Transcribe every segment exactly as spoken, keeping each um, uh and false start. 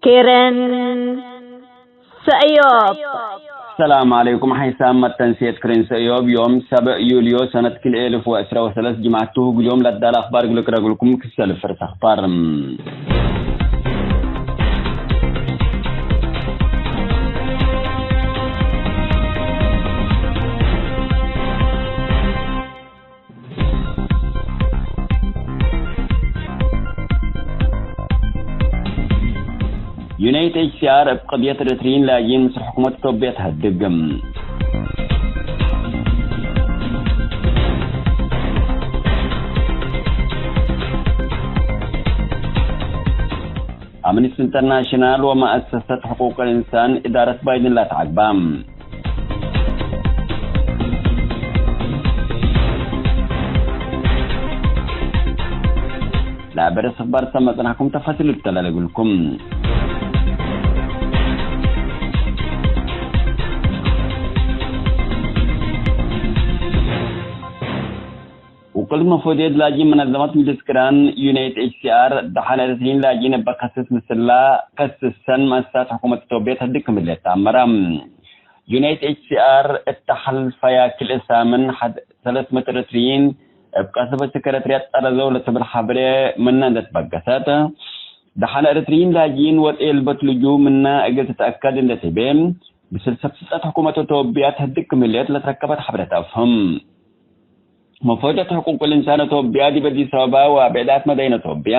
ክርን ሰእዮብ። ሰላም ዐለይኩም። ሐይሳም መተንሴት ክርን ሰእዮብ ዮም ሰብዕ ዩልዮ ሰነት ክልኤ እልፍ ወዕስራ ወሰለስ ጅምዐት ቱ። እግል ዮም ለዳለ አክባር እግል እቅረግልኩም ክሰል ፍርስ አክባር። ዩ ኤን ኤች ሲ አር እብ ቅድየት ኤረትርዪን ላጅኢን ምስል ሕኩመት ኢትዮጵያ ተሀድግ። አምነስቲ ኢንተርናሽናል ወመአሰሰት ሕቁቅ ልእንሳን እዳረት ባይደን ለአትዐግባ። ለአበረስ አክባር ሰመጽናኩም ተፋሲሉ ተላለግልኩም። ውቅልት መፎድየት ላጅኢን መነዘመት ምጅልስ ቅራን ዩ ኤን ኤች ሲ አር፣ ደሐን ኤረትርዪን ላጅኢን እበ ከስስ ምስላ ከስሰን መአሰሳት ሕኩመት ኢትዮጵያ ተህድግ ክም ህሌት ተአመረ። ዩ ኤን ኤች ሲ አር እተ ሐልፈያ ክልኤ ሳምን ሐድ ሰለስ ምእት ኤረትርዪን እብ ቀስብ እስክ ኤረትርያ ጠረዘው ለትብል ሐብሬ ምነ እንዴ ትበገሰት፣ ደሐን ኤረትርዪን ላጅኢን ወጤ እልበት ልጁ ምነ እግል ትትአከድ እንዴ ትቤ፣ ምስል ሰብ ስልጠት ሕኩመት ኢትዮጵያ ተህድግ ክም ህሌት ለትረከበት ሐብሬ ተአፍህም። መፎደት ሕቁቅ ልእንሳን ቶብያ ዲብ አዲስ አበባ ወብዕዳት መዳይን ቶብያ፣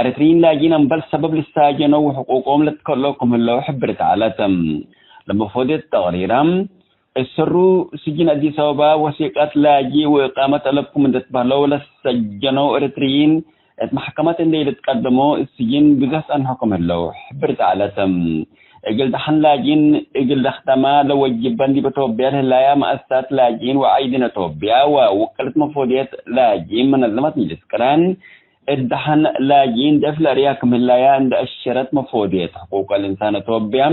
ኤረትርዪን ላጅኢን እምበል ሰበብ ልሳጀነው ወሕቁቆም ለትከሎ ክም ህለው ሕብርት ዐለት። ለመፎደት ተቅሪራ፣ እሰሩ ስጅን አዲስ አበባ ወሲቀት ላጂ ወእቃመት አለብኩም እንዴ ትበህለው ለሰጀነው ኤረትርዪን እት መሕከመት እንዴ ኢልትቀደሞ እት ስጅን ብዘህ ጸንሖ ክም ህለው ሕብርት ዐለት። እግል ደሐን ላጅኢን እግል ለክተማ ለወጅበን ዲብ ቶብያ ለህላያ መአሰሳት ላጅኢን ወዓይዲን ቶብያ ወውቅልት መፎድየት ላጅኢን መነዘመት ምጅልስ ቅራን፣ እት ደሐን ላጅኢን ደፍ ለአርያ ክም ህላያ እንዴ አሸረት መፎድየት ሕቁቅ ልእንሳን ቶብያ፣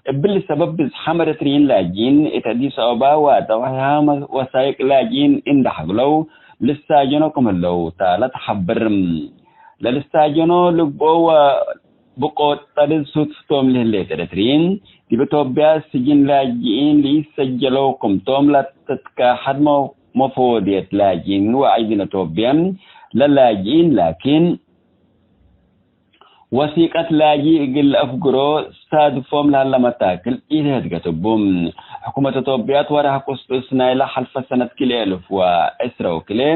እብሊ ሰበብ ብዝሓም ኤረትርዪን ላጅኢን እት አዲስ አበባ ወደዋሂሃ ወሳይቅ ላጅኢን እንዴ ሐግለው ልሳጀኖ ክም ህለው ተ ለተሐብር። ለልሳጀኖ ልግብኦ ወ ብቆ ጠርዝ ሱትፍቶም ለህሌት ኤረትርዪን፣ ዲብ ቶብያ ስጅን ላጅኢን ለኢሰጀለው ክምቶም ለትትከሐድ መ-፣ መፎድየት ላጅኢን ወዓይዲን ቶብያ፣ ለላጅኢን ላኪን፣ ወሲቀት ላጂ እግል ለአፍግሮ ሳድፎም ለሀለ መታክል ኢተህድገት እቡ። ሕኩመት ቶብያ እት ወርሕ አቁስጥስ ናይለ ሐልፈ ሰነት ክልኤ እልፍ ወዕስራ ወክልኤ፣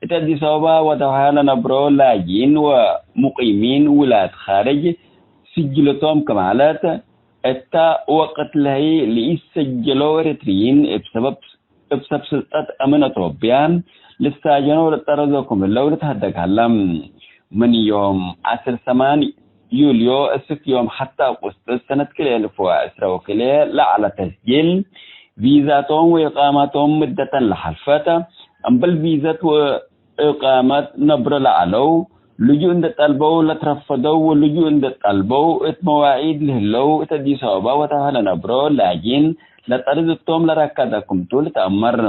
እት አዲስ አበባ ወደውሃ ለነብሮ ላጅኢን ወሙቂሚን ውላድ ካርጅ ስጅለቶም ክም ዐለት፣ እተ ወቅት ለህይ ለኢሰጀለው ኤረትርዪን እብ ሰበብ፣ እብ ሰብ ስልጠት አምን አቶብያ ልሳጀኖ ለጠረዞ ክም ህለው ልትሀደግ ሀለ። ምን ዮም ዐስር ሰማን ዩልዮ እስክ ዮም ሐቴ አቁስጥስ ሰነት ክልኤ እልፍ ወዕስራ ወክልኤ ለዐለ ተስጂል ቪዛቶም ወኢቃማቶም ምደተን ለሐልፈት፣ እምበል ቪዘት ወ እቃመት ነብሮ ለዐለው፣ ልጁእ እንዴ ጠልበው ለትረፈደው ወልጁእ እንዴ ጠልበው እት መዋዒድ ለህለው እት አዲስ አበባ ወተውሀ ለነብሮ ላጅኢን ለጠርዝ እቶም ለረከደ ክምቱ ልትአመር።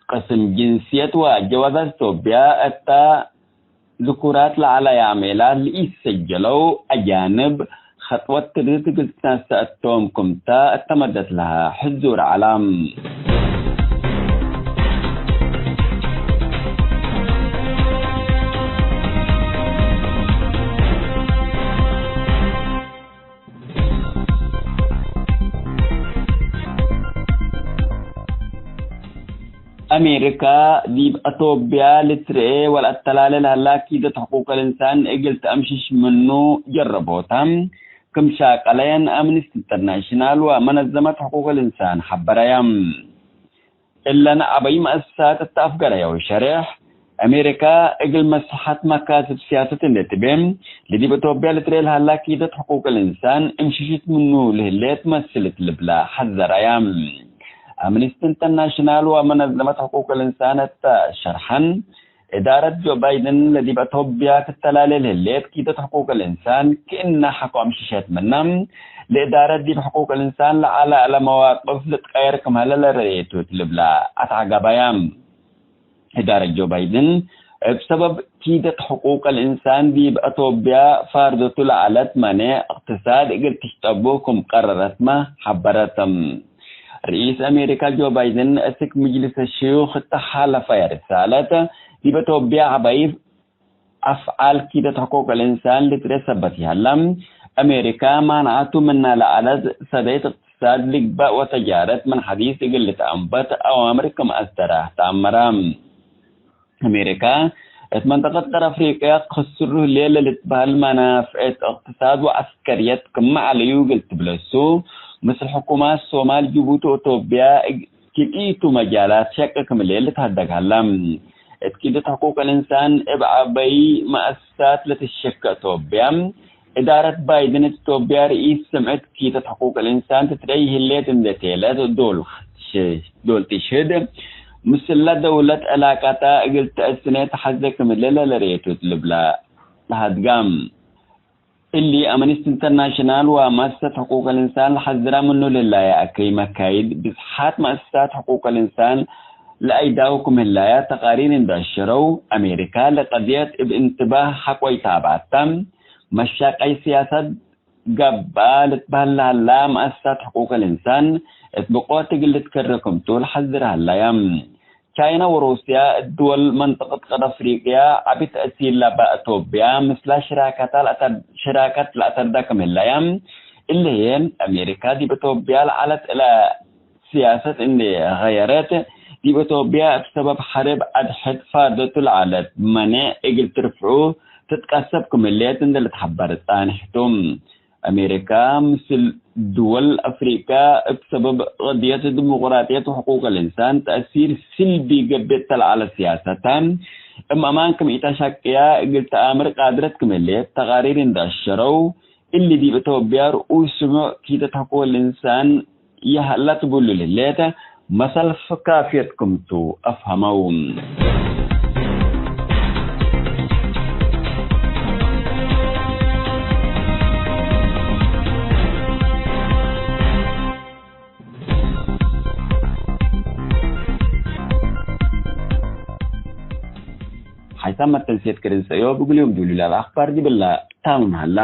ቅስም ጅንስየት ወአጀዋዛት ኢትዮጵያ እተ ዝኩራት ለዐለ ያሜላት ለኢሰጀለው አጃንብ፣ ከጥወት ትርድት እግል ትትነሰእ እቶም ክምተ እተ መደት ለሀ ሕዙር ዐለ። አሜሪካ፣ ዲብ አቶብያ ልትርኤ ወለአተላሌ ለሀላ ኪደት ሕቁቅ ልእንሳን እግል ተአምሽሽ ምኑ ጀረቦተ፣ ክም ሻቀለየን አምነስቲ ኢንተርናሽናል ወመነዘመት ሕቁቅ ልእንሳን ሐበረየ። እለን ዐበይ መአሰሳት እተ አፍገረየው ሸሬሕ፣ አሜሪካ እግል መስለሐት መካስብ ስያሰት እንዴ ትቤ፣ ለዲብ አቶብያ ልትርኤ ለሀላ ኪደት ሕቁቅ ልእንሳን እምሽሽት ምኑ ለህሌት መስልት ልብላ ሐዘረየ። አምነስቲ ኢንተርናሽናል ወመነዘመት ሕቁቅ ልእንሳን እተ ሸርሐን፣ እዳረት ጆ ባይደን ለዲብ አቶብያ ትተላሌ ለህሌት ኪደት ሕቁቅ ልእንሳን ክእነ ሐቆ አምሽሸት ምነ፣ ለእዳረት ዲብ ሕቁቅ ልእንሳን ለዐለ ለመዋቅፍ ልትቀየር ክም ሀለ ለረኤቱ እት ልብላ አትዐገበየ። እዳረት ጆ ባይደን እብ ሰበብ ኪደት ሕቁቅ ልእንሳን ዲብ አቶብያ ፋርደቱ ለዐለት መኔዕ እቅትሳድ እግል ትሽጠቡ ክም ቀረረትመ ሐበረት። ርኢስ አሜሪካ ጆ ባይደን፣ እስክ ምጅልስ ሽዩኽ እተ ሐለፈየ ርሳለት፣ ዲብ አቶብያ ዐባይ አፍዓል ኪደት ሕቁቅ ልእንሳን ልትርኤ ሰበት ይሀላ። አሜሪካ ማንዓቱ ምና ለዐለት ሰደይት እቅትሳድ ልግባእ ወተጃረት ምን ሐዲስ እግል ልትአንበት አዋምር ክም አስደራ ተአመረ። አሜሪካ እት መንጠቀት ቀር አፍሪቅያ ክስሩ ህሌ ለልትበህል መናፍዕት እቅትሳድ ወዐስከርየት ክመ ዐለዩ እግል ትብለሱ፣ ምስል ሕኩማት ሶማል፣ ጅቡቲ ወአቶብያ እብ ኢቱ መጃላት ሸቂ ክም ህሌ ልትሀደግ ሀላ። እት ኪደት ሕቁቅ ልእንሳን እብ ዐበይ መአሰሳት ለትሸከ አቶብያ፣ እዳረት ባይደን እት ቶብያ ርኢስ ስምዕት ኪደት ሕቁቅ ልእንሳን ትትረይ ህሌት እንዴ ቴለት ዶል ሽ-፣ ዶል ትሽህድ፣ ምስለ ደውለት ዕላቃታ እግል ተአስኔ ተሐዜ ክምለ ለለርኤቱ እት ልብላ ተሀድጋም። እሊ አምነስቲ ኢንተርናሽናል ወመአሰሰት ሕቁቅ ልእንሳን ለሐዝራ ምኑ ለህላየ አከይ መካይድ፣ ብዝሓት መአሰሳት ሕቁቅ ልእንሳን ለአይዳው ክም ህላያ ተቃሪር እንዴ አሸረው፣ አሜሪካ ለቀድየት እብ እንትባህ ሐቆ ኢታብዐታ፣ መሻቀይ ስያሰት ገብአ ልትበህል ለሀላ መአሰሳት ሕቁቅ ልእንሳን እት ብቆት እግል ልትከረ ክምቱ ለሐዝር ሀላያ። ቻይና ወሩስያ እት ድወል መንጠቀት ቀር አፍሪቅያ ዐቢ ተእሲር ለበ አቶብያ ምስላ ሽራከታ ለአተር-፣ ሽራከት ለአተርዳ ክም ህላያ። እሊ ህዬ አሜሪካ ዲብ አቶብያ ለዐለት እለ ስያሰት እንዴ ገየረት፣ ዲብ አቶብያ እብ ሰበብ ሐርብ አድሕድ ፋርደቱ ለዐለት መኔዕ እግል ትርፍዑ ትትቀሰብ ክም ህሌት እንዴ ልትሐበር ጻንሕ ቱ። አሜሪካ ምስል ድወል አፍሪቀ እብ ሰበብ ቀድየት ዲሞቅራጥየት ወሕቁቅ ልእንሳን ተእሲር ስልቢ ገብእ ተለዐለ ስያሰተ፣ እም አማን ክም ኢተሸቅያ እግል ተአምር ቃድረት ክም ህሌት ተቃሪር እንዴ አሸረው፣ እሊ ዲብ አቶብያ ርኡይ ስሙዕ ኪደት ሕቁቅ ልእንሳን ይሀላ ትብሉ ለህሌት መሰል ፍካፍየት ክምቱ አፍሀመው። ሐይሳም መተንሴት ክርን ሰእዮብ እግል ዮም ዱሉል አልአክባር ዲብለ ታምም ሀላ።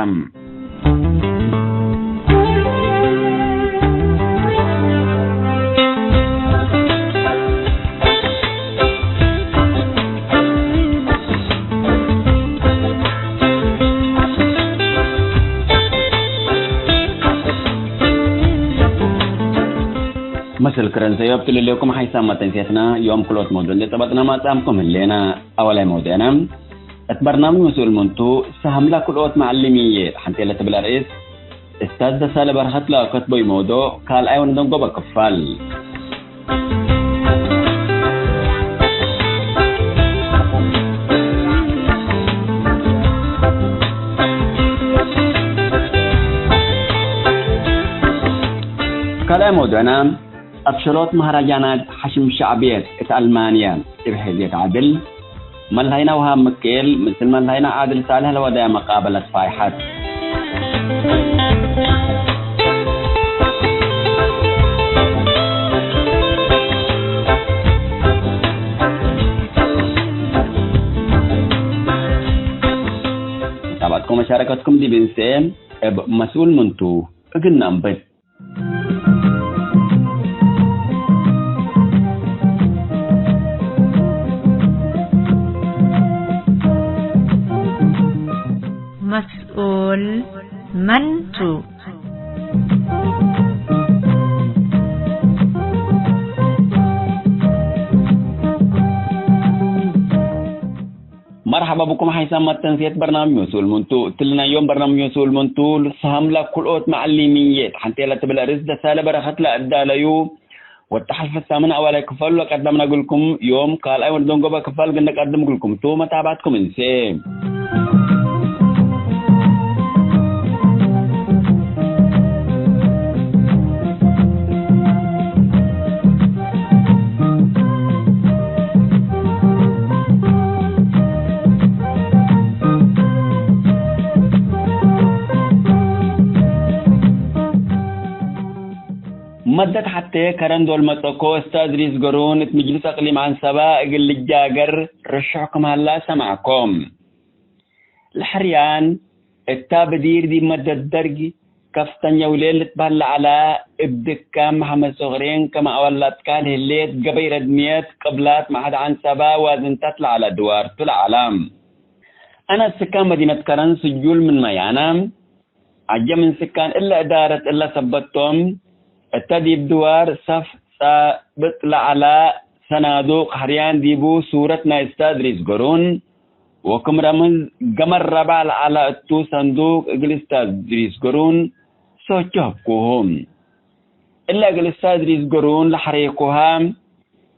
መስል ክረን ሰእዮብ ትልሌኩም ሐይሳም መተንሴትና ዮም ክሎት መውዱዕ እንዴ ጸበጥና ማጽአምኩም ህሌና። አወላይ መውዱዕና እት በርናምጅ መስኡል ምንቱ፣ ሰሀምላ ክልኦት መዐሊምዬ ሐንቴ ለትብል አርእስ፣ እስታዝ ደሳለ በረኸት ለከትቦይ መውዱዕ ካልኣይ ወንደንጎበ ክፋል። ካልኣይ መውዱዕና፣ አብሸሎት መሀረጃናት ሐሽም ሸዕብየት እት አልማንየ እብ ሕዝየት ዐድል፣ መልሀይና ወሃብ ምክኤል ምስል መልሀይና ዓድል ሳልሕ ለወደየ መቃበለት ፋይሐት። መታባትኩም ወመሻረከትኩም ዲብ እንሴ እብ መስኡል ምንቱ እግል ነአንብት። መስኡል መን ቱ? መርሐባ ብኩም ሐይሳም መተንስየት በርናምጅ መስኡል ምንቱ። እትሊ ናይ ዮም በርናምጅ መስኡል ምንቱ፣ ሰሀምላ ክልኦት መዐሊምዬ ሐንቴ ለትብል አርእስ ደሳለ በረኸት ለአዳለዩ ወተሐልፈ ሳምን አዋላይ ክፋሉ ለቀደምነ እግልኩም፣ ዮም ካልኣይ ወንደንጎበ ክፋል እግል ነቀድም እግልኩም ቱ። መታባትኩም እንሴ። መደት ሐቴ ከረን ዶል መጸኮ፣ እስታዝ ሪስ ገሩን እት ምጅልስ አቅሊም ዐንሰበ እግል ልጃገር፣ ርሹሕ ክም ሀላ ሰማዕኮ። ለሕርያን እታ ብዲር ዲብ መደት ደርግ ከፍተኛ ውሌል ልትበህል ለዐለ እብ ድካም መሐመድ ሶግሬን ከመ አወላትካል ህሌት ገበይ ረድምየት ቅብላት መዐድ ዐንሰበ ዋዝንታት ለዐለ ድዋር ቱ ለዐለ። አነ ስካን መዲነት ከረን ስጁል ምን መያነ፣ ዐጀ ምን ስካን እለ እዳረት እለ ሰበት ቶም፣ እተ ዲብ ድዋር ሰፍ ጻብጥ ለዐለ ሰናዱቅ ሕርያን ዲቡ ሱረት ናይ እስታዝ እድሪስ ገሩን ወክም ረምዝ ገመል ረባዕ ለዐለ እቱ ሰንዱቅ እግል እስታዝ እድሪስ ገሩን ሶቹ ሀብኩሁ። እለ እግል እስታዝ እድሪስ ገሩን ለሐሬኩሃ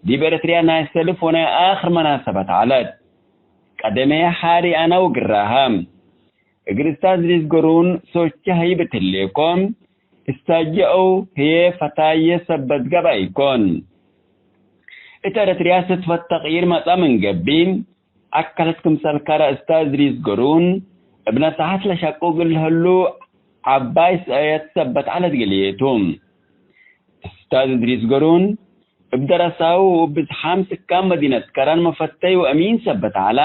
ዲብ ኤረትርያ ናይ ሰልፍ ወናይ አክር መናሰበት ዐለት። ቀደሜ ሐሪ አነ ወግራሃ። እግል እስታዝ እድሪስ ገሩን ሶቼ ሀይብ እት ህሌኮ፣ እስታጅ አው ህዬ ፈታዬ ሰበት ገብአ ኢኮን። እት ኤረትርያ ስትፈት ተቅይር መጽአ ምን ገብእ፣ አከለት ክምሰል ከረ እስታዝ እድሪስ ገሩን እብ ነሳሐት ለሸቁ እግል ለህሉ ዐባይ ሰአየት ሰበት ዐለት ግልዬቱ። እስታዝ እድሪስ ገሩን እብ ደረሳሁ ወእብ ብዝሓም ስካን መዲነት ከረን መፈተይ ወአሚን ሰበት ዐለ።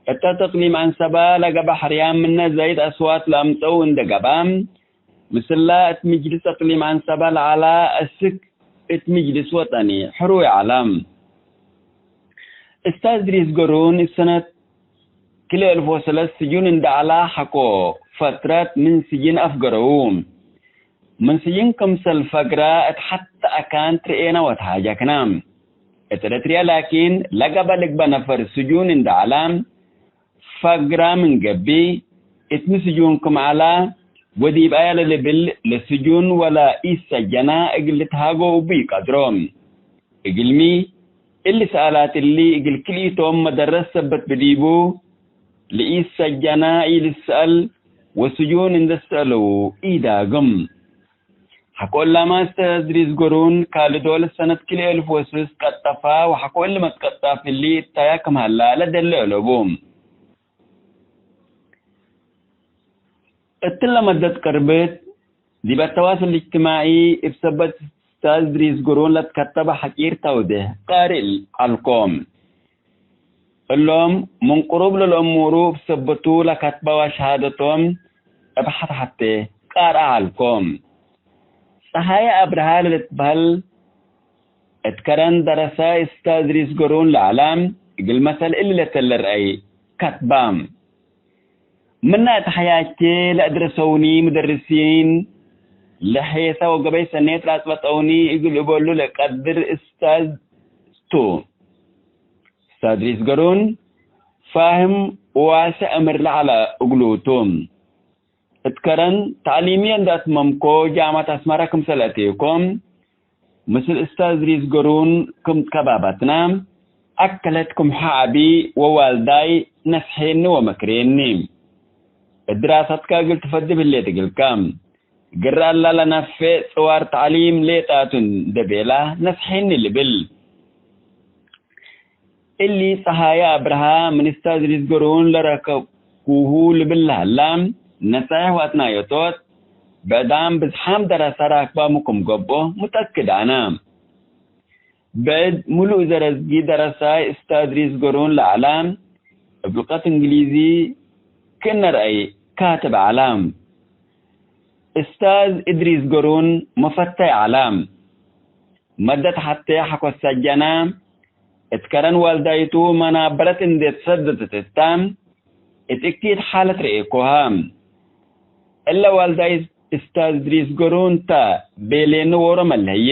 እተ ተቅሊም ዐንሰበ ለገብአ ሕርያን ምነ ዘይድ አስዋት ለአምጸው እንደ ገብአ፣ ምስላ እት ምጅልስ እቅሊም ዐንሰበ ለዐለ አስክ እት ምጅልስ ወጠኒ ሕሩይ ዐለ። እስታዝ እድሪስ ገሩን እብ ሰነት ክልኤ እልፍ ወሰለስ ስጁን እንደ ዐለ ሐቆ ፈትረት ምን ስጅን አፍገረዉ። ምን ስጅን ክምሰል ፈግረ እት ሐተ አካን ትርኤነ ወተሃጀክነ። እት ኤረትርያ ላኪን ለገብአ ልግበእ ነፈር ስጁን እንደ ዐለ ፈግረ ምን ገብእ፣ እት ሚ ስጁን ክም ዐለ ወዲብ አየ ለልብል ለስጁን ወለ ኢሰጀነ እግል ልትሃጎ እቡ ኢቀድሮ። እግልሚ፣ እሊ ሰአላት እሊ እግል ክልኢቶም መደረት ሰበት ብዲቡ፣ ለኢሰጀነ ኢልትሰአል ወስጁን እንደ ሰአለው ኢዳግም። ሐቆ እላመ እስታዝ እድሪስ ገሩን ካልዶል ሰነት ክልኤ እልፍ ወስስ ቀጠፈ ወሐቆ እሊ መትቀጠፍ እሊ እታያ ክም ሀላ ለደለ እለቡ። እትለ መደት ቅርብት ዲብ አተዋስል እጅትማዒ እብ ሰበት እስታዝ እድሪስ ገሩን ለትከተበ ሐቂር ተውዴሕ ቃርእ ዐልኮ። እሎም ምን ቅሩብ ለልአሙሩ እብ ሰበቱ ለከትበ ወሸሃደቶም እብ ሐት-ሐቴ ቃርአ ዐልኮ። ጸሃየ አብርሃ ለልትበህል እት ከረን ደረሰ እስታዝ እድሪስ ገሩን ለዐለ እግል መሰል እሊ ለተለ ረአይ ከትበ። ምነ እት ሐያቼ ለአድረሰውኒ ሙደርሲን ለሔሰ ወገበይ ሰኔት ለአጽበጠውኒ እግል እበሉ ለቀድር እስታዝ ቱ። እስታዝ እድሪስ ገሩን ፋህም ወዋሴዕ እምር ለዐለ እግሉ ቱ። እት ከረን ተዕሊምየ እንደ አትመምኮ ጃምዐት አስመረ ክምሰል አቴኮ፣ ምስል እስታዝ እድሪስ ገሩን ክም ትከባበትነ፣ አከለት ክም ሐ አቢ ወዋልዳይ ነስሔኒ ወመክሬኒ። እት ድራሰትከ እግል ትፈድብ ህሌት እግልከ፣ ግረ እለ ለነፌዕ ጽዋር ተዕሊም ሌጣ ቱ እንደ ቤላ ነስሔኒ ልብል። እሊ ጸሃየ አብርሃ ምን እስታዝ እድሪስ ገሩን ለረከብኩሁ ልብል ለሀላ ነሳይሕ ወአትናዮቶት ብዕዳም ብዝሓም ደረሰ ራክባሙ ክም ገብኦ ሙተአክድ አነ። ብዕድ ምሉእ ዘረዝጊ ደረሳይ እስታዝ እድሪስ ገሩን ለዐለ እብ ሉቀት እንግሊዚ ክእነ ረአይ ካትብ ዐለ። እስታዝ እድሪስ ገሩን መፈተይ ዐለ። መደት ሐቴ ሐቆ ሰጀነ፣ እት ከረን ዋልዳይቱ መናበረት እንዴ ትሰደደት እተ፣ እት እኪት ሓለት ረኤኮሃ። እለ ዋልዳይት እስታዝ እድሪስ ገሩን ተ ቤሌኒ ዎሮ መለህዬ።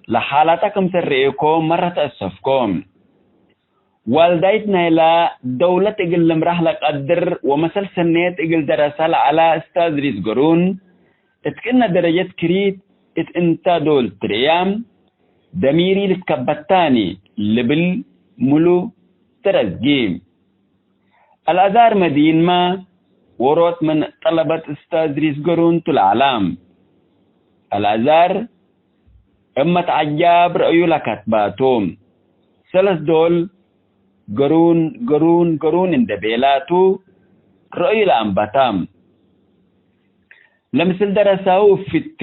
ለሓላተ ክምሰል ረኤኮ መረ ተአሰፍኮ። ዋልዳይት ናይላ ደውለት እግል ልምራሕ ለቀድር ወመሰል ሰኔት እግል ደረሰ ለዐለ እስታዝ እድሪስ ገሩን፣ እት ክእነ ደረጀት ክሪት እት እንተ ዶል ትርእያ፣ ደሚሪ ልትከበታኒ ልብል ምሉ ተረዝጊ። አልአዛር መዲንመ ዎሮት ምን ጠለበት እስታዝ እድሪስ ገሩን ቱ ለዐለ። አልአዛር እብ መትዐጃብ ረአዩ ለከትባቱ። ሰለስ ዶል ገሩን፣ ገሩን፣ ገሩን እንደ ቤላቱ ረአዩ ለአንበታ። ለምስል ደረሳሁ እብ ፍቲ፣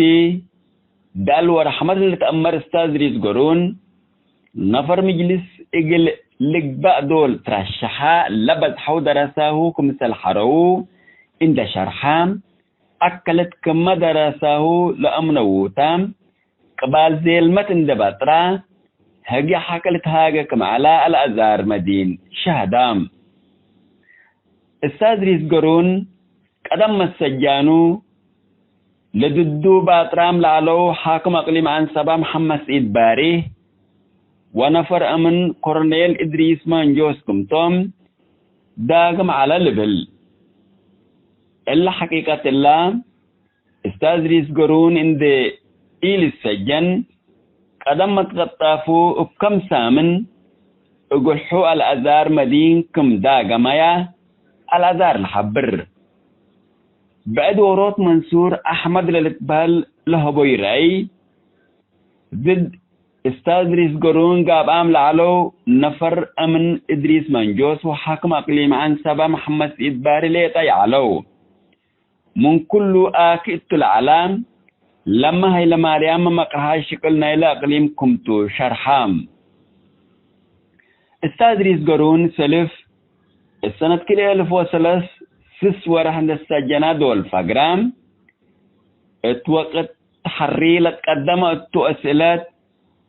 ደአል ወረሕመት ለልትአመር እስታዝ እድሪስ ገሩን፣ ነፈር ምጅልስ እግል ልግባእ ዶል ትረሸሐ ለበዝሐው ደረሳሁ ክምሰል ሐረዉ እንደ ሸርሐ፣ አከለት ክመ ደረሳሁ ለአምነዉ ተ። ቅባል ዜልመት እንደ በጥራ፣ ህግየ ሐቅ ልትሃገ ክም ዐለ አልአዛር መዲን ሸህዳም። እስታዝ ሪስ ገሩን ቀደም መሰጃኑ፣ ለድዱ ባጥራም ለዐለው ሓክም አቅሊም ዐንሰባ መሐመድ ስዒድ ባሪህ ወነፈር እምን ኮርኔል እድሪስ መንጆስ ክምቶም ዳግም ዐለ ልብል። እለ ሐቂቀት እላ፣ እስታዝ ሪስ ገሩን እንዴ ኢልሰጀን፣ ቀደም መትቀጣፉ እብ ከም ሳምን እግልሑ አልአዛር መዲን ክም ዳገመያ አልአዛር ለሐብር። ብዕድ ዎሮት መንሱር አሕመድ ለልትበህል ለሀቦይ ረአይ፣ ድድ እስታዝ ሪስ ገሩን ጋብአም ለዐለው ነፈር እምን እድሪስ መንጆስ ወሓክም አቅሊም ዐንሰባ መሐመድ ስዒድ ባሪ ሌጠ ይዐለው። ምን ኩሉ አኪ እቱ ለዐለ፣ ለመ ሀይለማርያም መቅርሃይ ሽቅል ናይለ አቅሊም ክምቱ ሸርሐ። እስታዝ ሪስ ገሩን ሰልፍ፣ እሰነት ክልኤ እልፍ ወሰለስ ስስ ወረሕ እንደ ሰጀና ዶል ፈግረ፣ እት ወቅት ተሐሪ ለትቀደመ እቱ አስእለት፣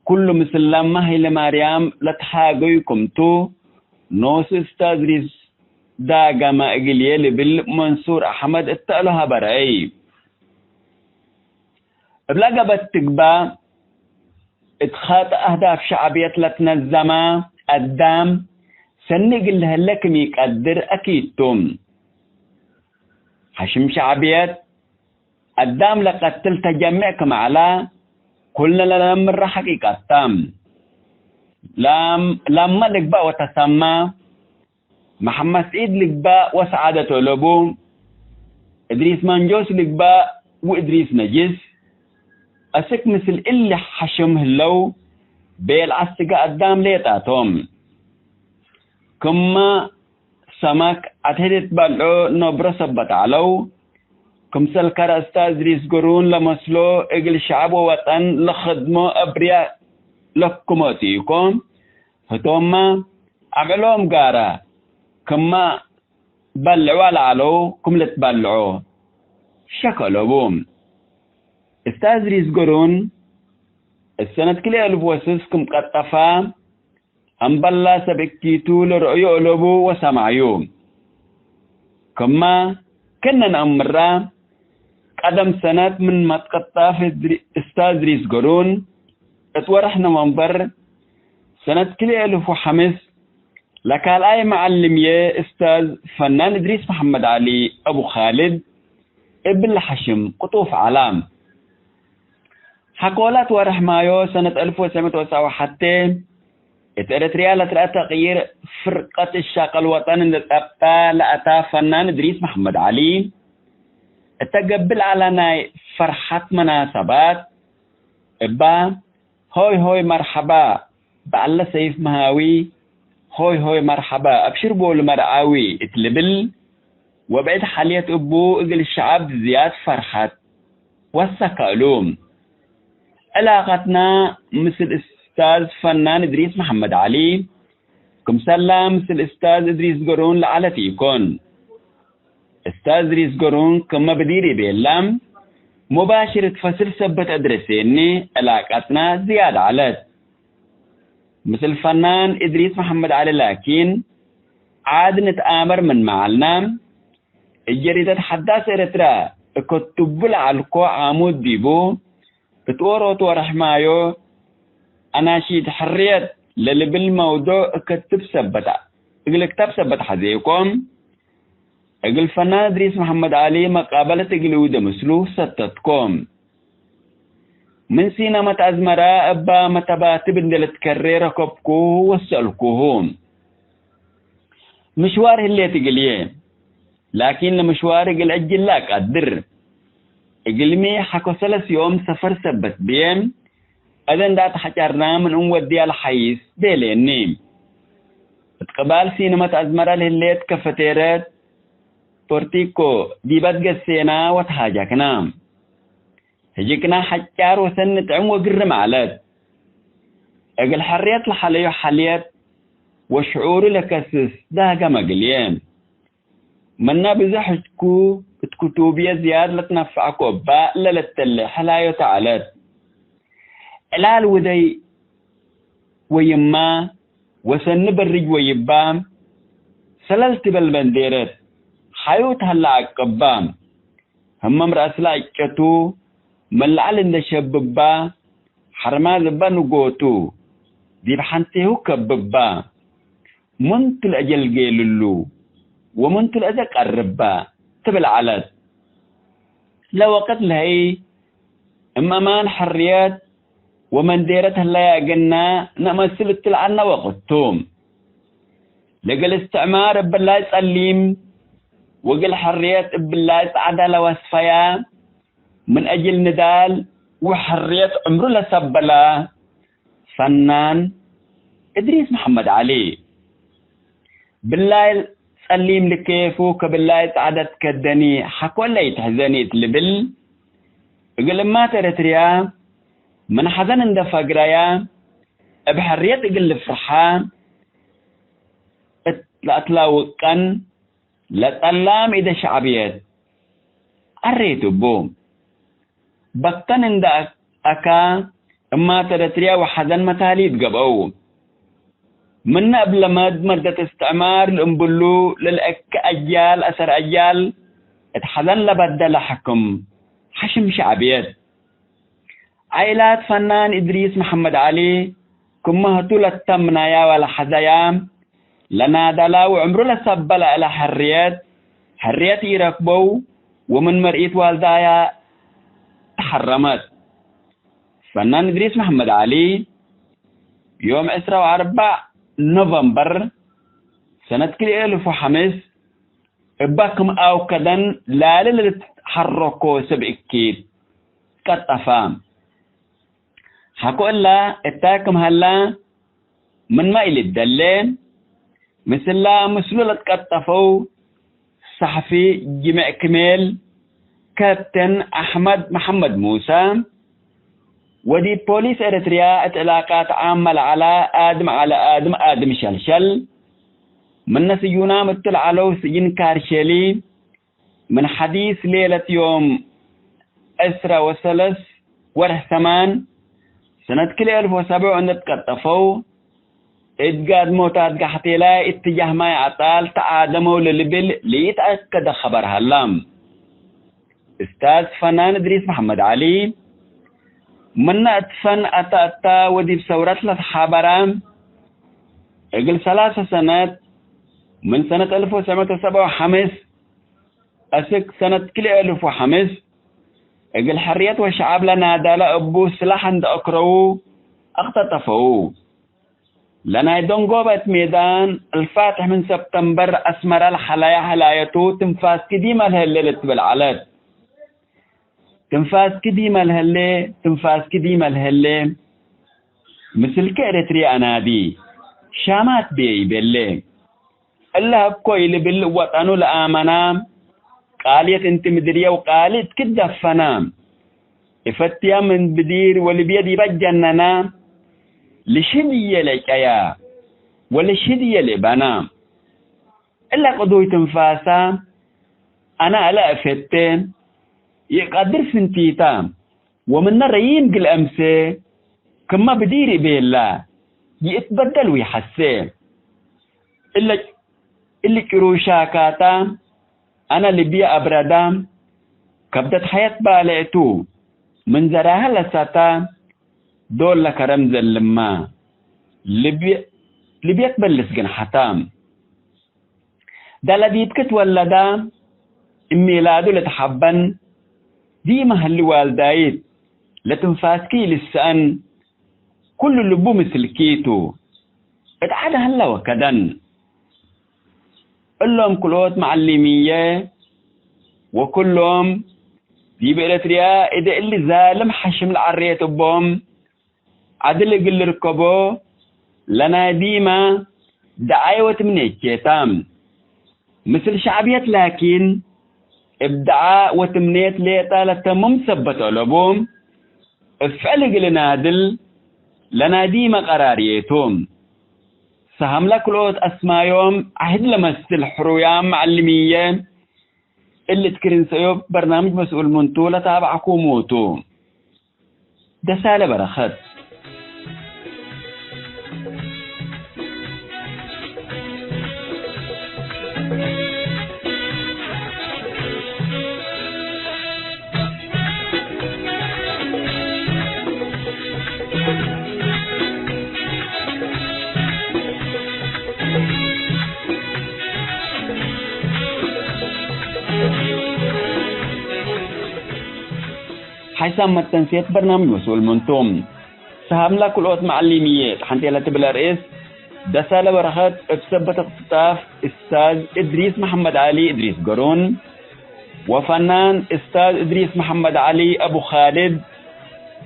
ኩሉ ምስል ለመ ሀይለማርያም ለትሃገዩ ክምቱ፣ ኖሱ እስታዝ ሪስ ዳገመ እግልዬ ልብል መንሱር አሕመድ እተ እሉ ሀበረይ። እብለ ገበት ትግባእ፣ እት ኻጥ አህዳፍ ሸዕብየት ለትነዘመ አዳም ሰኒ እግል ለህለ ክም ኢቀድር አኪድ ቱ። ሐሽም ሸዕብየት አዳም ለቀትል ተጀሜዕ ክም ዐለ፣ ኩልነ ለነምረ ሐቂቀት ተ። ላም-፣ ላመ ልግበእ ወተሰማ፣ መሐመድ ስዒድ ልግበእ ወሰዓደት ወለቡ፣ እድሪስ መንጆስ ልግበእ ወእድሪስ ነጅስ፣ አስክ ምስል እሊ ሐሽም ህለው፣ ቤል ዐስገ አዳም ሌጣቶም። ክመ ሰመክ አትሕድ እት በልዖ ነብሮ ሰበት ዐለው። ክምሰል ከረ እስታዝ ሪስ ገሩን ለመስሎ እግል ሸዐብ ወወጠን ለክድሞ አብርያ ለክሞ ቲኮ። ህቶምመ አምዕሎም ጋረ ክመ በልዕዋ ለዐለው ክም ልትበልዖ ሸክ አለቡ። እስታዝ ሪስ ገሩን እሰነት ክልኤ እልፍ ወስስ ክም ቀጠፈ፣ እምበላ ሰብ እኪቱ ለረአዩ አለቡ ወሰማዩ። ክመ ክእነ ነአምራ፣ ቀደም ሰነት ምን መትቀጣፍ እድሪ-፣ እስታዝ ሪስ ገሩን፣ እት ወርሕ ኖቨምበር ሰነት ክልኤ እልፍ ወሐምስ፣ ለካልኣይ መዐልምዬ እስታዝ ፈናን እድሪስ መሐመድ ዐሊ አቡ ኻልድ እብል ሐሽም ቅጡፍ ዐላ። ሐቆላት ወርሕ ማዮ ሰነት አልፍ ወትሰዕ ምእት ወትስዓ ወሐቴ፣ እት ኤረትርያ ለትረአ ተቅይር ፍርቀት እሻቀል ወጠን እንዴ ጸብጠ ለአታ ፈናን እድሪስ መሐመድ ዐሊ፣ እተ ገብእ ለዐለ ናይ ፈርሐት መናሰባት እባ፣ ሆይ ሆይ መርሐባ በዐለ ሰይፍ መሃዊ፣ ሆይ ሆይ መርሐባ አብሽር ቦሉ መርዓዊ እት ልብል፣ ወብዕድ ሐልየት እቡ እግል ሸዐብ ዝያድ ፈርሐት ወሰከ እሉ። ዕላቀትና ምስል እስታዝ ፈናን እድሪስ መሐመድ ዐሊ፣ ክምሰላ ምስል እስታዝ እድሪስ ገሩን ለዐለት ኢኮን። እስታዝ እድሪስ ገሩን ክመ ብዲር ኢቤላ፣ ሙባሽር እት ፈስል ሰበት አድረሴኒ ዕላቀትና ዝያድ ዐለት። ምስል ፈናን እድሪስ መሐመድ ዐሊ ላኪን፣ ዓድ ንትአመር ምንመ ዐልና፣ እብ ጀሪደት ሐዳስ ኤረትርያ እከትቡ ለዐልኮ ዓሙድ ዲቡ፣ እት ዎሮት ወርሕ ማዮ አናሺድ ሕርየት ለልብል መውዱዕ እከትብ ሰበት፣ እግል ክታብ ሰበት ሐዜኮ። እግል ፈናን እድሪስ መሐመድ ዐሊ መቃበለት እግል እውደ ምስሉ ሰተትኮ። ምን ሲነመት አዝመራ እባ መተባትብ እንዴ ልትከሬ ረከብኩሁ ወሰአልኩሁ። ምሽዋር ህሌት እግልዬ፣ ላኪን ለምሽዋር እግል አጅል ለአቃድር። እግልሚ ሐቆ ሰለስ ዮም ሰፈር ሰበት ብዬ፣ አደን ዳት ሐጨርና ምን እንወድያ ለሐይስ ቤሌኒ። እት ቅባል ሲነመት አዝመራ ለህሌት ከፈቴረት ፖርቲኮ ዲበ ትገሴና ወተሃጃክና። ህጅክና ሐጫር ወሰኒ ጥዕም ወግርም ዐለት። እግል ሕርየት ለሐለዩ ሐልየት ወሽዑሩ ለከስስ ዳገ መግልዬ። ምነ ብዘሕ እትኩ፣ እት ክቱብየ ዝያድ ለትነፈዐኮ እባ ለልትለ ሕላዮተ ዐለት። ዕላል ውደይ ወይማ፣ ወሰኒ በርጅ ወይባ፣ ሰለል ትበል በንዴረት፣ ሐዩት ሀላ አቅባ። ህመም ረአስላ እጨቱ፣ ምን ለዐል እንደ ሸብባ፣ ሐርማዝ እበ ንጎቱ፣ ዲብ ሐንቴሁ ከብባ። ምንቱ ለአጀል ጌልሉ፣ ወምንቱ ለአዘ ቀርባ ትብል ዐለት። ለወቅት ለህይ እም አማን ሕርየት ወመንዴረት ህለያ እግልነ ነአመስል እትለዐልነ ወቅት ቱ። ለእግል እስትዕማር እብላይ ጸሊም ወእግል ሕርየት እብላይ ጸዕዳ ለወስፈያ፣ ምን አጅል ንዳል ወሕርየት ዕምሩ ለሰበላ ፈናን እድሪስ መሐመድ ዐሊ። ብላይ ጸሊም ልኬፉ ከብላይ ጸዕደት ከደኒ ሐቆ ለኢትሕዘኒ እት ልብል፣ እግል እማት ኤረትርያ ምን ሐዘን እንደ ፈግረያ፣ እብ ሕርየት እግል ልፍርሓ እት ለአትላውቀን ለጠላም ኢደ ሸዕብየት አሬት እቡ። በክተን እንደ አካ እማት ኤረትርያ ወሐዘን መታሊት ገብአው። ምነ እብ ለመድ መደት እስትዕማር ለእምብሉ ለልአከ አጅያል አሰር አጅያል እት ሐዘን ለበደለ ሕክም ሐሽም ሸዕብየት። ዓኢላት ፈናን እድሪስ መሐመድ ዐሊ ክመ ህቱ ለተምናያ ወለሐዘያ፣ ለናደላ ወዕምሩ ለሰበለ እለ ሕርየት፣ ሕርየት ኢረክበው ወምን መርኢት ዋልዳያ ተሐረመት። ፈናን እድሪስ መሐመድ ዐሊ፣ ዮም ዕስራ ወአርበዕ ኖቨምበር ሰነት ክልኤ እልፍ ወሐምስ፣ እበ ክም አውከደን ላሊ ለልትሐረኮ ሰብ እኪት ቀጠፋ። ሐቆ እላ እታይ ክም ሀላ ምንመ ኢልደሌ፣ ምስላ ምስሉ ለትቀጠፈው ሰሕፊ ጅምዕ ክሜል፣ ካፕቴን አሕመድ መሐመድ ሙሰ፣ ወዲብ ፖሊስ ኤረትርያ እት ዕላቃት ዓመ ለዐለ አድም ዐለ አድም፣ አድም ሸልሸል፣ ምነ ስዩናም እቱ ለዐለው ስጅን ካርሼሊ፣ ምን ሐዲስ ሌለት ዮም ዕስራ ወሰለስ ወርሕ ሰማን ሰነት ክልኤ እልፍ ወሰብዕ እንደ ትቀጠፈው፣ እት ጋድሞታት ጋሕቴላይ እትጃህ ማይ አጣል ተዓደመው ለልብል ለኢተአከደ ኸበር ሀላ። እስታዝ ፈናን እድሪስ መሐመድ ዐሊ፣ ምነ እት ፈን አተ አታ ወዲብ ሰውረት ለትሓበረ፣ እግል ሰላሰ ሰነት፣ ምን ሰነት አልፍ ወትሰዕ ምእት ወሰብዓ ወሐምስ አስክ ሰነት ክልኤ አልፍ ወሐምስ፣ እግል ሕርየት ወሸዐብ ለናዳለ እቡ ስላሕ እንደ አክረዉ አክተጠፈዉ። ለናይ ደንጎበ እት ሜዳን አልፋትሕ ምን ሰብተምበር አስመረ ለሐለየ ሐላየቱ ትንፋስኪ ዲመ ለህሌ ልትብል ዐለት። ትንፋስኪ ዲመ ለህሌ፣ ትንፋስኪ ዲመ ለህሌ፣ ምስልኪ ኤረትርየ አናዲ፣ ሻማት ቤ ኢቤሌ። እለ ሀብኮ ኢልብል ወጠኑ ለአመና፣ ቃልየት እንቲ ምድርየ ወቃሊ እትኪ ደፈና። እፈትያ ምን ብዲር ወልብየ ዲበ ጀነና፣ ልሽድየ ለጨያ ወልሽድየ ልእበና። እለ ቅዱይ ትንፋሳ አነ እለ እፈቴ ይቀድር ፍንቲታ፣ ወምነ ረዪም ግል አምሴ፣ ክመ ብዲር እቤላ ይእትበደል ወይሐሴ። እለ፣ እሊ ጭሩሻካታ አነ ልብየ አብረዳ፣ ከብደት ሐየት ባልዕቱ ምን ዘራሀ ለሳታ፣ ዶል ለከረም ዘልማ፣ ልብየ፣ ልብየ ትበልስ ግን ሐታ። ዳለ ዲብኪ ትወለዳ፣ እም ሚላዱ ለተሐበን፣ ዲመ ህሊ ዋልዳይት፣ ለትንፋስኪ ኢልሰአን፣ ኩሉ ልቡ ምስልኪቱ፣ እት ዐድ ሀለ ወከደን። እሎም ክልኦት መዐሊምዬ ወኩሎም ዲብ ኤረትርያ እደ እሊ ዛልም ሐሽም ለዐሬት እቦም፣ ዐድል እግል ልርከቦ ለናይ ዲመ ደዓይ ወትምኔቼታ። ምስል ሸዕብየት ላኪን፣ እብ ደዓ ወትምኔት ሌጠ ለተምም ሰበት አለቡ፣ እብ ፍዕል እግል ናድል ለናይ ዲመ ቀራርዬቱ። ሰሃም ለክልኦት አስማዮም ዐህድ ለመስል ሕሩያም መዐልምዬ እሊ እት ክርን ሰእዮብ በርናምጅ መስኡል ምንቱ ለታብዐኩሙ ቱ። ደሳለ በረኸት። ሓይሳም መተንሴት በርናምጅ መስኡል ምንቱ። ሰሃምላ ክልኦት መዐሊምዬ እት ሐንቴ ለትብል አርእስ፣ ደሳለ በረኸት እብ ሰበት እክትጣፍ እስታዝ እድሪስ መሐመድ ዐሊ እድሪስ ገሩን፣ ወፈናን እስታዝ እድሪስ መሐመድ ዐሊ አቡ ኻልድ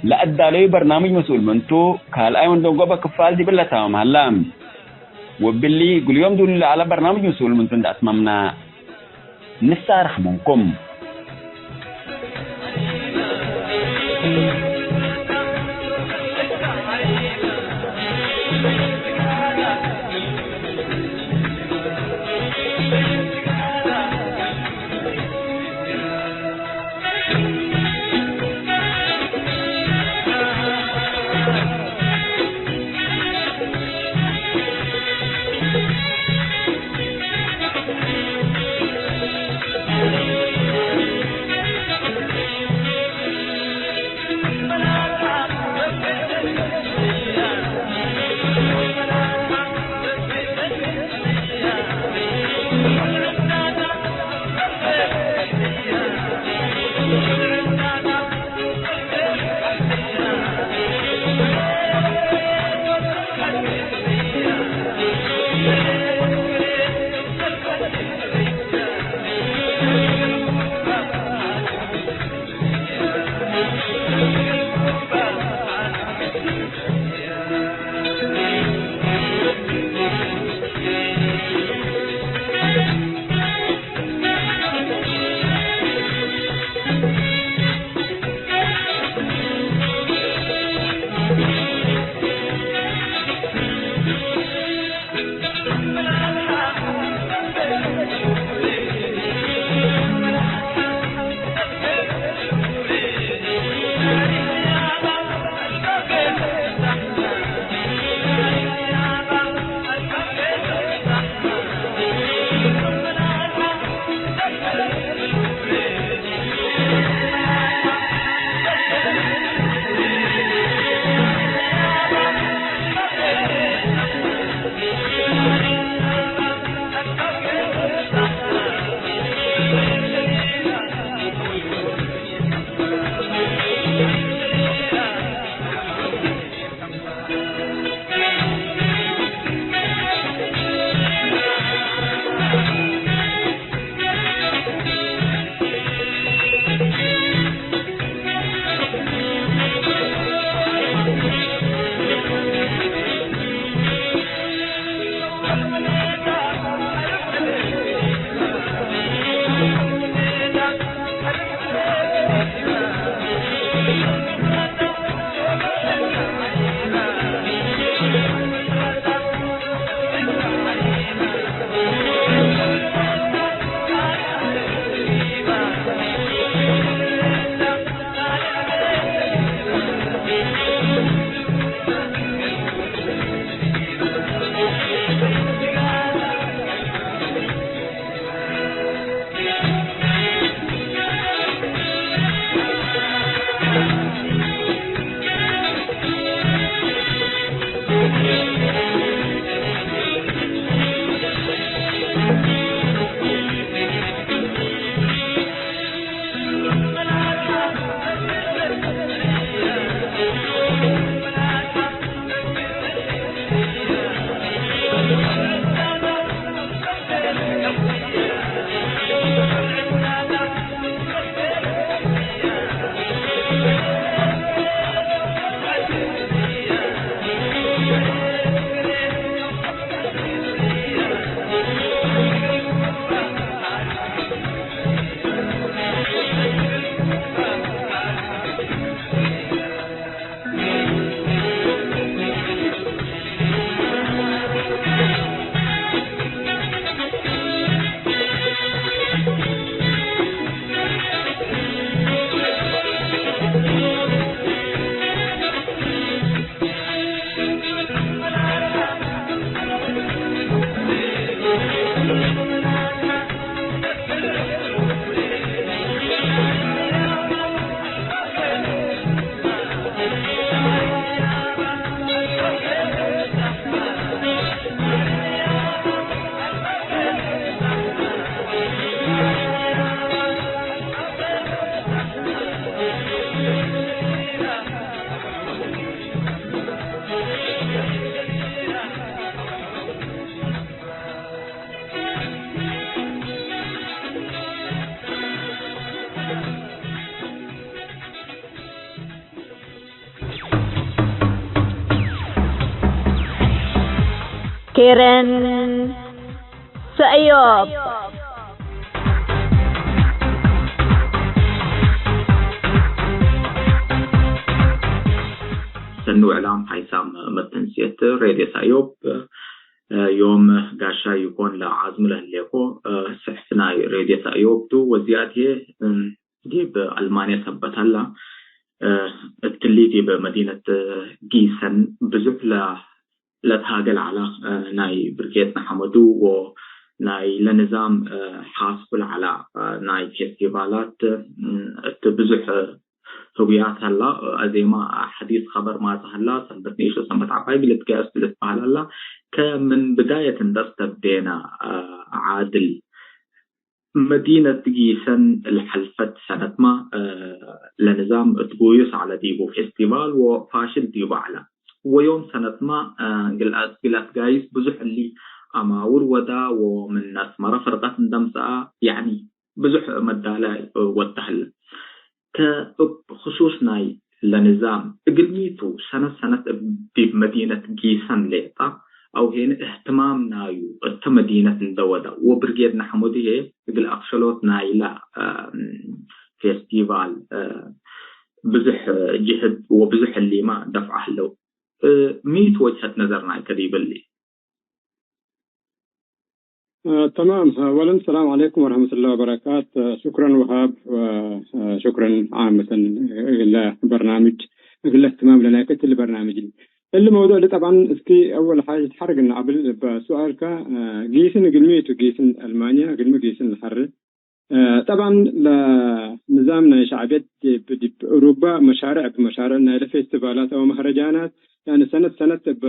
ለአዳለዩ በርናምጅ መስኡል ምንቱ፣ ካልኣይ ወንደንጎበ ክፋል ዲብለ ታምም ሀላ። ወብሊ፣ እግል ዮም ዱሉ ለዐለ በርናምጅ መስኡል ምንቱ እንደ አትመምና፣ ንሳረሕ ምንኩም። ሄረን ሰእዮብ። ሰኑ እዕላም ሓይሳም መተንስየት ሬድዮ ሰእዮብ። ዮም ጋሻ ይኮን ለዓዝም ለህሌኮ፣ ስሕፍ ናይ ሬድዮ ሰእዮብ ቱ ወዚያት ህዬ ዲብ አልማንያ ሰበት ሀላ። እትሊ ዲብ መዲነት ጊሰን ብዙሕ ለ-፣ ለትሃገል ዐላ፣ ናይ ብርጌድ ንሐመዱ ወናይ ለንዛም ሓስኩል ዐላ ናይ ፌስቲቫላት እት ብዙሕ ህውያት ሀላ። አዜማ ሐዲስ ኸበር ማጸ ሀላ፣ ሰንበት ንኢሽ ወሰንበት ዐባይ ብልትገያስ ልትበሀል ሀላ። ከምን ብዳየት እንደ አስተብዴና ዓድል መዲነት ጊሰን ለሐልፈት ሰነትመ፣ እ፣ ለንዛም እት ጉዩስ ዐለ ዲቡ ፌስቲቫል ወፋሽል ዲቡ ዐለ። ወዮም ሰነትመ፣ እ፣ ግል አት-፣ ግል አትጋይስ ብዙሕ እሊ አማውር ወዳ ወምን አስመረ ፍርቀት እንደ ምጽአ፣ ያዕኒ ብዙሕ መዳላይ ወድ ተሀለ። ከእብ ክሱስ ናይ ለንዛም፣ እግልሚ ቱ ሰነት ሰነት እብ ዲብ መዲነት ጊሰን ሌጠ፣ አው ሄነ እህትማም ናዩ እተ መዲነት እንደ ወደ፣ ወብርጌድ ነሐመዱ ህዬ እግል አክሸሎት ናይለ፣ አ፣ ፌስቲቫል፣ አ፣ ብዙሕ ጅህድ ወብዙሕ እሊመ ደፍዐ ህለው። እ፣ ሚ ቱ ወጅሀት ነዘር ናይከ ዲብሊ? አ፣ ተማም። አወለን ሰላም ዐለይኩም ወረሕመቱላሂ ወበረካት። አ፣ ሹክረን ወሃብ፣ ወ-፣ አ፣ ሹክረን ዓመተን እግለ በርናምጅ፣ እግለ እህትማም ለናይከ እትሊ በርናምጅ። እሊ መውዱዕ እሊ ጠብዐን እስኪ አወል ሓጀት ሐርግ ነአብል በሱአልከ፣ አ፣ ጊስን እግልሚ ቱ? ጊስን አልማንያ እግልሚ ጊስን ለሐር? አ፣ ጠብዐን ለንዛም ናይ ሸዕብየት ዲብ፣ ዲብ እሩባ መሻርዕ እብ መሻርዕ ናይለ ፌስቲቫላት አው መህረጃናት፣ ያኒ ሰነት ሰነት እብ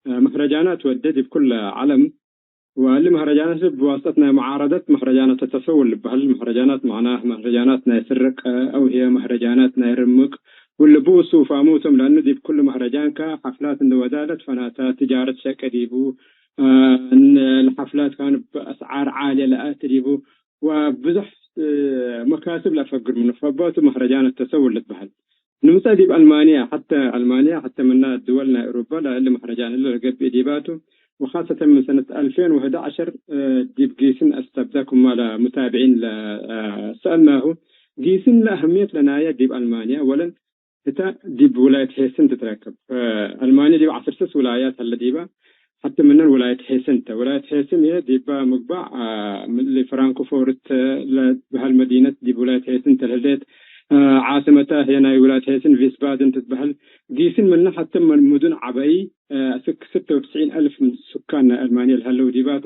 መህረጃናት ወደ ዲብ ኩለ ዐለም። ወእሊ መህረጃናት ብዋስጠት ናይ መዓረደት መህረጃናት ተሰውር ልበህል። መህረጃናት መዕናህ መህረጃናት ናይ ስርቅ አው ህዬ መህረጃናት ናይ ርምቅ ወልቡ ሱፋሙ ቶም። ለአኑ ዲብ ኩሉ መህረጃንከ ሐፍላት እንደ ወዳለት ፈናታት ትጃረት ሸቄ ዲቡ፣ አ፣ እን ለሐፍላት ካን በአስዓር ዓልየ ለአቲ ዲቡ ወብዙሕ፣ እ፣ መካስብ ለአፈግር ምኑ። ፈቦቱ መህረጃን ተሰውር ልትበህል። ንምጸእ ዲብ አልማንያ፣ ሐተ አልማንያ፣ ሐተ ምና ድወል ናይ እሩበ ለእሊ መህረጃን እሉ ለገብእ ዲባቱ፣ ወኻሰተን ምን ሰነት አልፌን ወሕድ ዐሸር፣ እ፣ ዲብ ጊስን አስተብደ ክማ ለሙታብዒን ለ-፣ እ፣ ሰአልናሁ። ጊስን ለአህምየት ለናየ ዲብ አልማንያ ወለን እተ ዲብ ውላየት ሄስን ትትረከብ። እ፣ አልማንያ ዲብ ዐስር ስስ ውላያት ሀለ ዲባ፣ ሐቲ ምነን ውላየት ሄስን ተ። ውላየት ሄስን ህዬ ዲባ ምግባእ፣ አ፣ ምን ፍራንክፎርት ለትበሀል መዲነት ዲብ ውላየት ሄስን ተ ለህሌት፣ አ፣ ዓስመተ ህዬ ናይ ውላየት ሄስን ቪስባደን ትትበሀል። ጊስን ምነ ሐቲ ምን ሙዱን ዐበይ፣ አ፣ እስክ ስተ ወትስዒን አልፍ ምን ሱካን ናይ አልማንያ ለሀለው ዲባተ።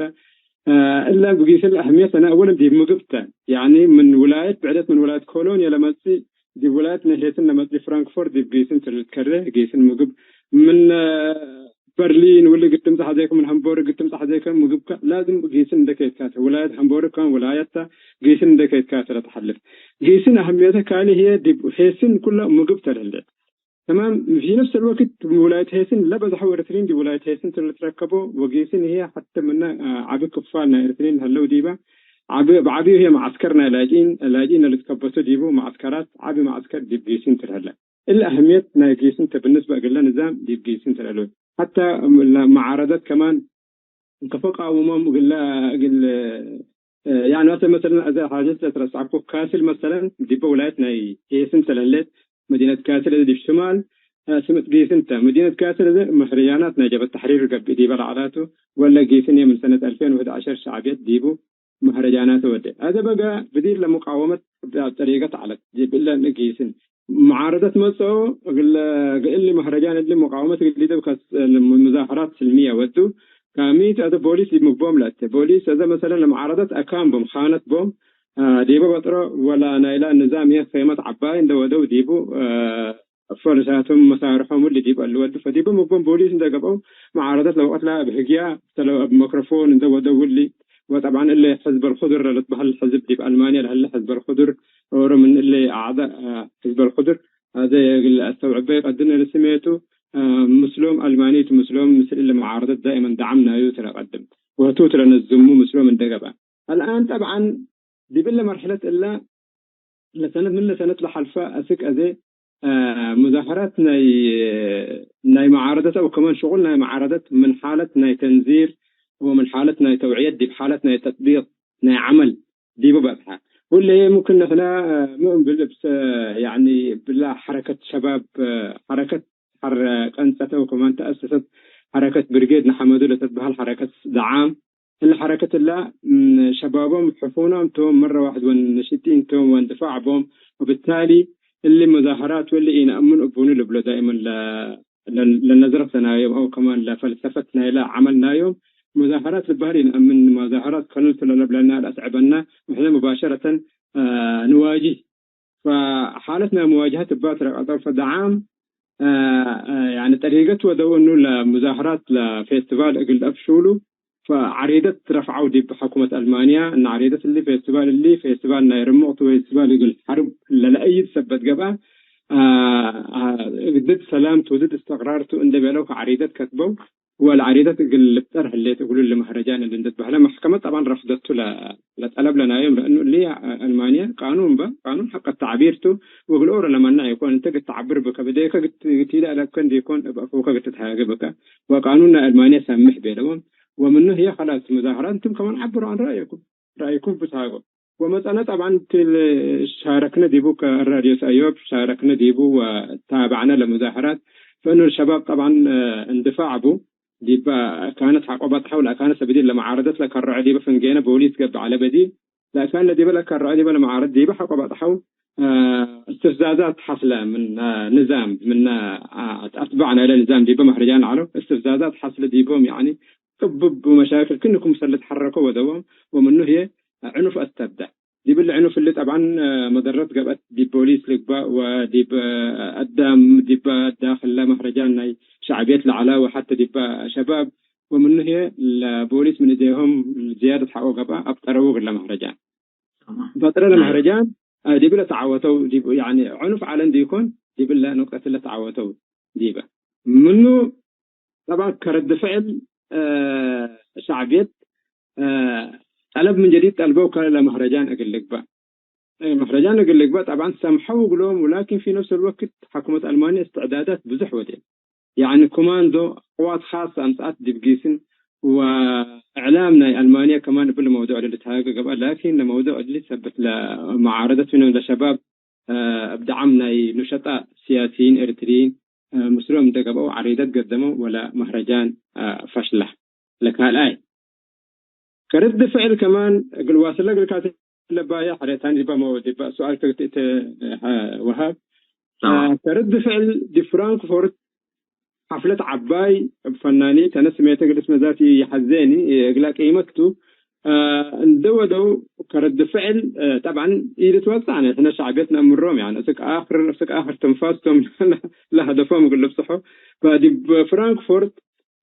አ፣ እለ ጊስን ለአህምየት ለነ አወለን ዲብ ምግብ ተ። ያኒ ምን ውላየት ብዕደት ምን ውላየት ኮሎንየ ለመጽእ ዲብ ውላየት ናይ ሄስን ለመጽእ ፍራንክፎርት ዲብ ጊስን ተ ልትከሬ፣ ጊስን ምግብ ምን በርሊን ወሊ ግድም ጸሐዜከ፣ ምን ሃምቦርግ ግድም ጸሐዜከ፣ ምግብከ ላዝም ጊስን እንደ ከይትካተ። ውላየት ሃምቦርግ ካን ውላየት ተ፣ ጊስን እንደ ከይትካተ ለተሐልፍ። ጊስን አህምየተ ካልእ ህዬ ዲብ ሄስን ኩለ ምግብ ተ ለህሌት። ተማም። ፊ ነፍስ አልወቅት ውላየት ሄስን ለበዝሐው ኤረትርዪን ዲብ ውላየት ሄስን ተ ልትረከቦ፣ ወጊስን ህዬ ሐቲ ምነ ዐቢ ክፋል ናይ ኤረትርዪን ሀለው ዲበ። ዐቢ፣ እብ ዐቢዩ ህዬ መዐስከር ናይ ላጅኢን፣ ላጅኢን ለልትከበሶ ዲቡ መዐስከራት፣ ዐቢ መዐስከር ዲብ ጊስን ተ ለህለ። እሊ አህምየት ናይ ጊስን ተ ብንስበ እግለ ንዛም ዲብ ጊስን ተ ለህለው። ሐተ ለመዓረደት ከማን ከፎ ቃውሞም እግለ፣ እግል፣ ያኒ፣ መሰለን አዜ ሓጀት ለትረስዐኮ ካስል መሰለን ዲበ ውላየት ናይ ሄስን ተ ለህሌት መዲነት ካስል እዜ ዲብ ሽማል ስምጥ ጊስን ተ። መዲነት ካስል እዜ መህረጃናት ናይ ጀብሀት ተሕሪር ገብእ ዲበ ለዐላቱ ወለ ጊስን ምን ሰነት አልፌን ወሕድ ዐሸር ሸዕብየት ዲቡ መህረጃናት ወዴ። አዜ በገ ብዲር ለሙቃወመት ጠሪቀት ዐለት ዲብ እለ ጊስን መዓረደት መጽኦ። እግለ፣ እሊ መህረጃን እሊ ሙቃወመት እግል ሊደብ ከስ-፣ ሙዛሀራት ስልምየ ወዱ። ካሚት አዜ ቦሊስ ዲብ ምግቦም ለአቴ። ቦሊስ አዜ መሰለን ለመዓረደት አካን ቦም፣ ኻነት ቦም። አ፣ ዲበ በጥሮ ወላ ናይላ ንዛም ህዬ ኼመት ዐባይ እንደ ወደው ዲቡ፣ አ፣ ፎርሳቶም መሳርሖም እሊ ዲብ አሉ ወዱ። ፈዲቡ ምግቦም ቦሊስ እንደ ገብአው መዓረደት ለወቀት ላ እብ ህግያ፣ ሰለ እብ መክሮፎን እንደ ወደው እሊ። ወጠብዓን እሊ ሕዝብ አልኹድር ለልትበሀል ሕዝብ ዲብ አልማንያ ለሀለ ሕዝብ አልኹድር ኦሮ ምን እሊ አዕዳእ ሕዝብ አልኹድር አዜ እግል አስተውዕበ ይቀድም ለስሜቱ፣ አ፣ ምስሎም አልማኒ ቱ፣ ምስሎም ምስል እለ መዓረደት ዳኢመን ደዓም ናዩ ቱ ለቀድም ወህቱ ቱ ለነዝሙ ምስሎም እንደ ገብአ። አልአን ጠብዓን ዲብ እለ መርሐለት እለ ለሰነት ምን ለሰነት ለሐልፈ አስክ አዜ አ፣ ሙዛሀራት ናይ፣ ናይ መዓረደት አው ከማን ሽቁል ናይ መዓረደት ምን ሓለት ናይ ተንዚር ወምን ሓለት ናይ ተውዕየት ዲብ ሓለት ናይ ተጥቢቅ ናይ ዐመል ዲቡ በጽሐ። ሁሌ ሙምክን ንሕና፣ አ፣ ምን ብል እብ ሰ-፣ ያኒ ብላ ሐረከት ሸባብ፣ አ፣ ሐረከት ሐረ ቀንጸተ ወከማን ተአሰሰት ሐረከት ብርጌድ ንሐመዱ ለተትበሀል ሐረከት ደዓም እሊ ሐረከት እላ፣ ም፣ ሸባቦም ሕፉኖም ቶም፣ መረ ዋሕድ ወንሽጢን ቶም ወንድፋዕ ቦም፣ ወብታሊ እሊ ሙዛሀራት ወእሊ ኢነአምን እቡኑ ልብሎ ዳይመን ለ-፣ ለ-፣ ለነዝረት ናዮም አው ከማን ለፈልሰፈት ናይለ ዐመል ናዮም ሙዛሀራት ልበህል ኢነአምን፣ ሙዛሀራት ከሉል ቱ ለለብለና ለአስዕበና ወሕነ ሙባሸረተን፣ አ፣ ንዋጅህ ፈሓለት ናይ መዋጅሀት እባ ትረቀጠው ፈደዓም፣ አ፣ አ፣ ያኒ ጠሪቀት ወደው እኑ ለሙዛህራት ለፌስቲቫል እግል ለአፍሹሉ ፈዐሪደት ረፍዐው ዲብ ሐኩመት አልማንያ። እነ ዐሪደት እሊ ፌስቲቫል እሊ ፌስቲቫል ናይ ርሙቅ ቱ ፌስቲቫል እግል ሐርብ ለለአይድ ሰበት ገብአ፣ አ፣ አ፣ ድድ ሰላም ቱ ድድ እስትቅራር ቱ እንዴ ቤለው ከዐሪደት ከትበው። ወለዐሪደት እግል ልብጠር ህሌት እግሉ ለመህረጃን እንዴ ትበህለ መሕከመት ጠብዓን ረፍደቱ ለ-፣ ለጠለብ ለናዮም ለእኑ እሊ አልማንያ ቃኑን በ ቃኑን ሐቅ ተዕቢር ቱ ወእግል ኦሮ ለመናዕ ኢኮን። እንተ ግት ተዐብር ብከ ብደይከ ግት፣ ግት ኢለ አለብከ እንዲኮን እብ አፉከ ግት ትትሃገ ብከ ወቃኑን ናይ አልማንያ ሳምሕ ቤለዎም። ወምኑ ህዬ ከላስ ሙዛህራት እንቱም ከማን ዐብሩ አን ረአየኩም። ረአይኩም ብትሃጎ። ወመጸነ ጠብዓን እት ሻረክነ ዲቡ ከራድዮ ሰእዮብ ሻረክነ ዲቡ ወታበዕነ ለሙዛህራት። ፈእኑ ለሸባብ ጠብዓን እንድፋዕ ቡ። ዲበ አካነት ሐቆ በጽሐው ለአካነት ሰብዲል ለመዓረደት ለከረዐ ዲበ ፍንጌነ ቦሊስ ገብእ ዐለ በዲል። ለአካን ለዲበ ለከረዐ ዲበ ለመዓረድ ዲበ ሐቆ በጽሐው እስትፍዛዛት ሐስለ ምን ንዛም ምን አትባዕ ናይለ ንዛም ዲበ መህረጃን ዐለው። እስትፍዛዛት ሐስለ ዲቦም ያኒ ጥብብ ወመሻክል ክእነ ክምሰል ልትሐረኮ ወደዎም ወምኑ ህዬ ዕኑፍ አስተብደ። ዲብ እሊ ዕኑፍ እሊ ጠብዓን መደረት ገብአት ዲብ ቦሊስ ልግባእ ወዲብ አዳም ዲብ ዳክለ መህረጃን ናይ ሸዕብየት ለዐላ ወሐተ ዲብ ሸባብ ወምኑ ህዬ ለቦሊስ ምን እዴሆም ዝያደት ሐቆ ገብአ አብጠረው እግለ መህረጃን። በጥረ ለመህረጃን ዲብ ለተዓወተው ዲብ ያኒ ዕኑፍ ዐለ እንዲኮን ዲብ እለ ኑቅጠት ለተዓወተው ዲበ ምኑ ጠብዓን ከረድ ፍዕል ሸዕብየት ጠለብ ምን ጀዲድ ጠልበው ከለ ለመህረጃን እግል ልግበእ። መህረጃን እግል ልግበእ ጠብዓን ሰምሐው እግሎም፣ ወላኪን ፊ ነፍስ አልወቅት ሐኩመት አልማንያ እስትዕዳዳት ብዙሕ ወዴ። ያኒ ኮማንዶ፣ ቅዋት ካሰ አምጽአት ዲብ ጊስን ወእዕላም ናይ አልማንያ ከማን እብሊ መውዱዕ ለልትሃገ ገብአ። ላኪን ለመውዱዕ እሊ ሰበት ለመዓረደት ምኖም ለሸባብ እብ ደዓም ናይ ኑሸጣእ ስያሲይን ኤሪትርይን ምስሎም እንዴ ገብአው ዐሪደት ገደመው ወለ መህረጃን ፈሽለ። ለካልኣይ ከርድ ፍዕል ከማን እግል ዋስለ እግል ካቴ ለባየ ሐሬታን ዲበ ሞ-፣ ዲበ ሱኣል ከግት እተ ወሃብ። ተማም። ከርድ ፍዕል ዲብ ፍራንክፎርት ሐፍለት ዐባይ እብ ፈናኒ ተነ ስሜተ እግል እስመ ዛቲ ይሐዜኒ እግላ ቂመት ቱ። እንደ ወደው ከረድ ፍዕል ጠብዓን ኢልትወጸዕ ነ ሕነ ሸዕብየት ነአምሮም፣ ያኒ እስክ አክር፣ እስክ አክር ትንፋስ ቶም ለሀደፎም እግል ልብጽሖ። ፈዲብ ፍራንክፎርት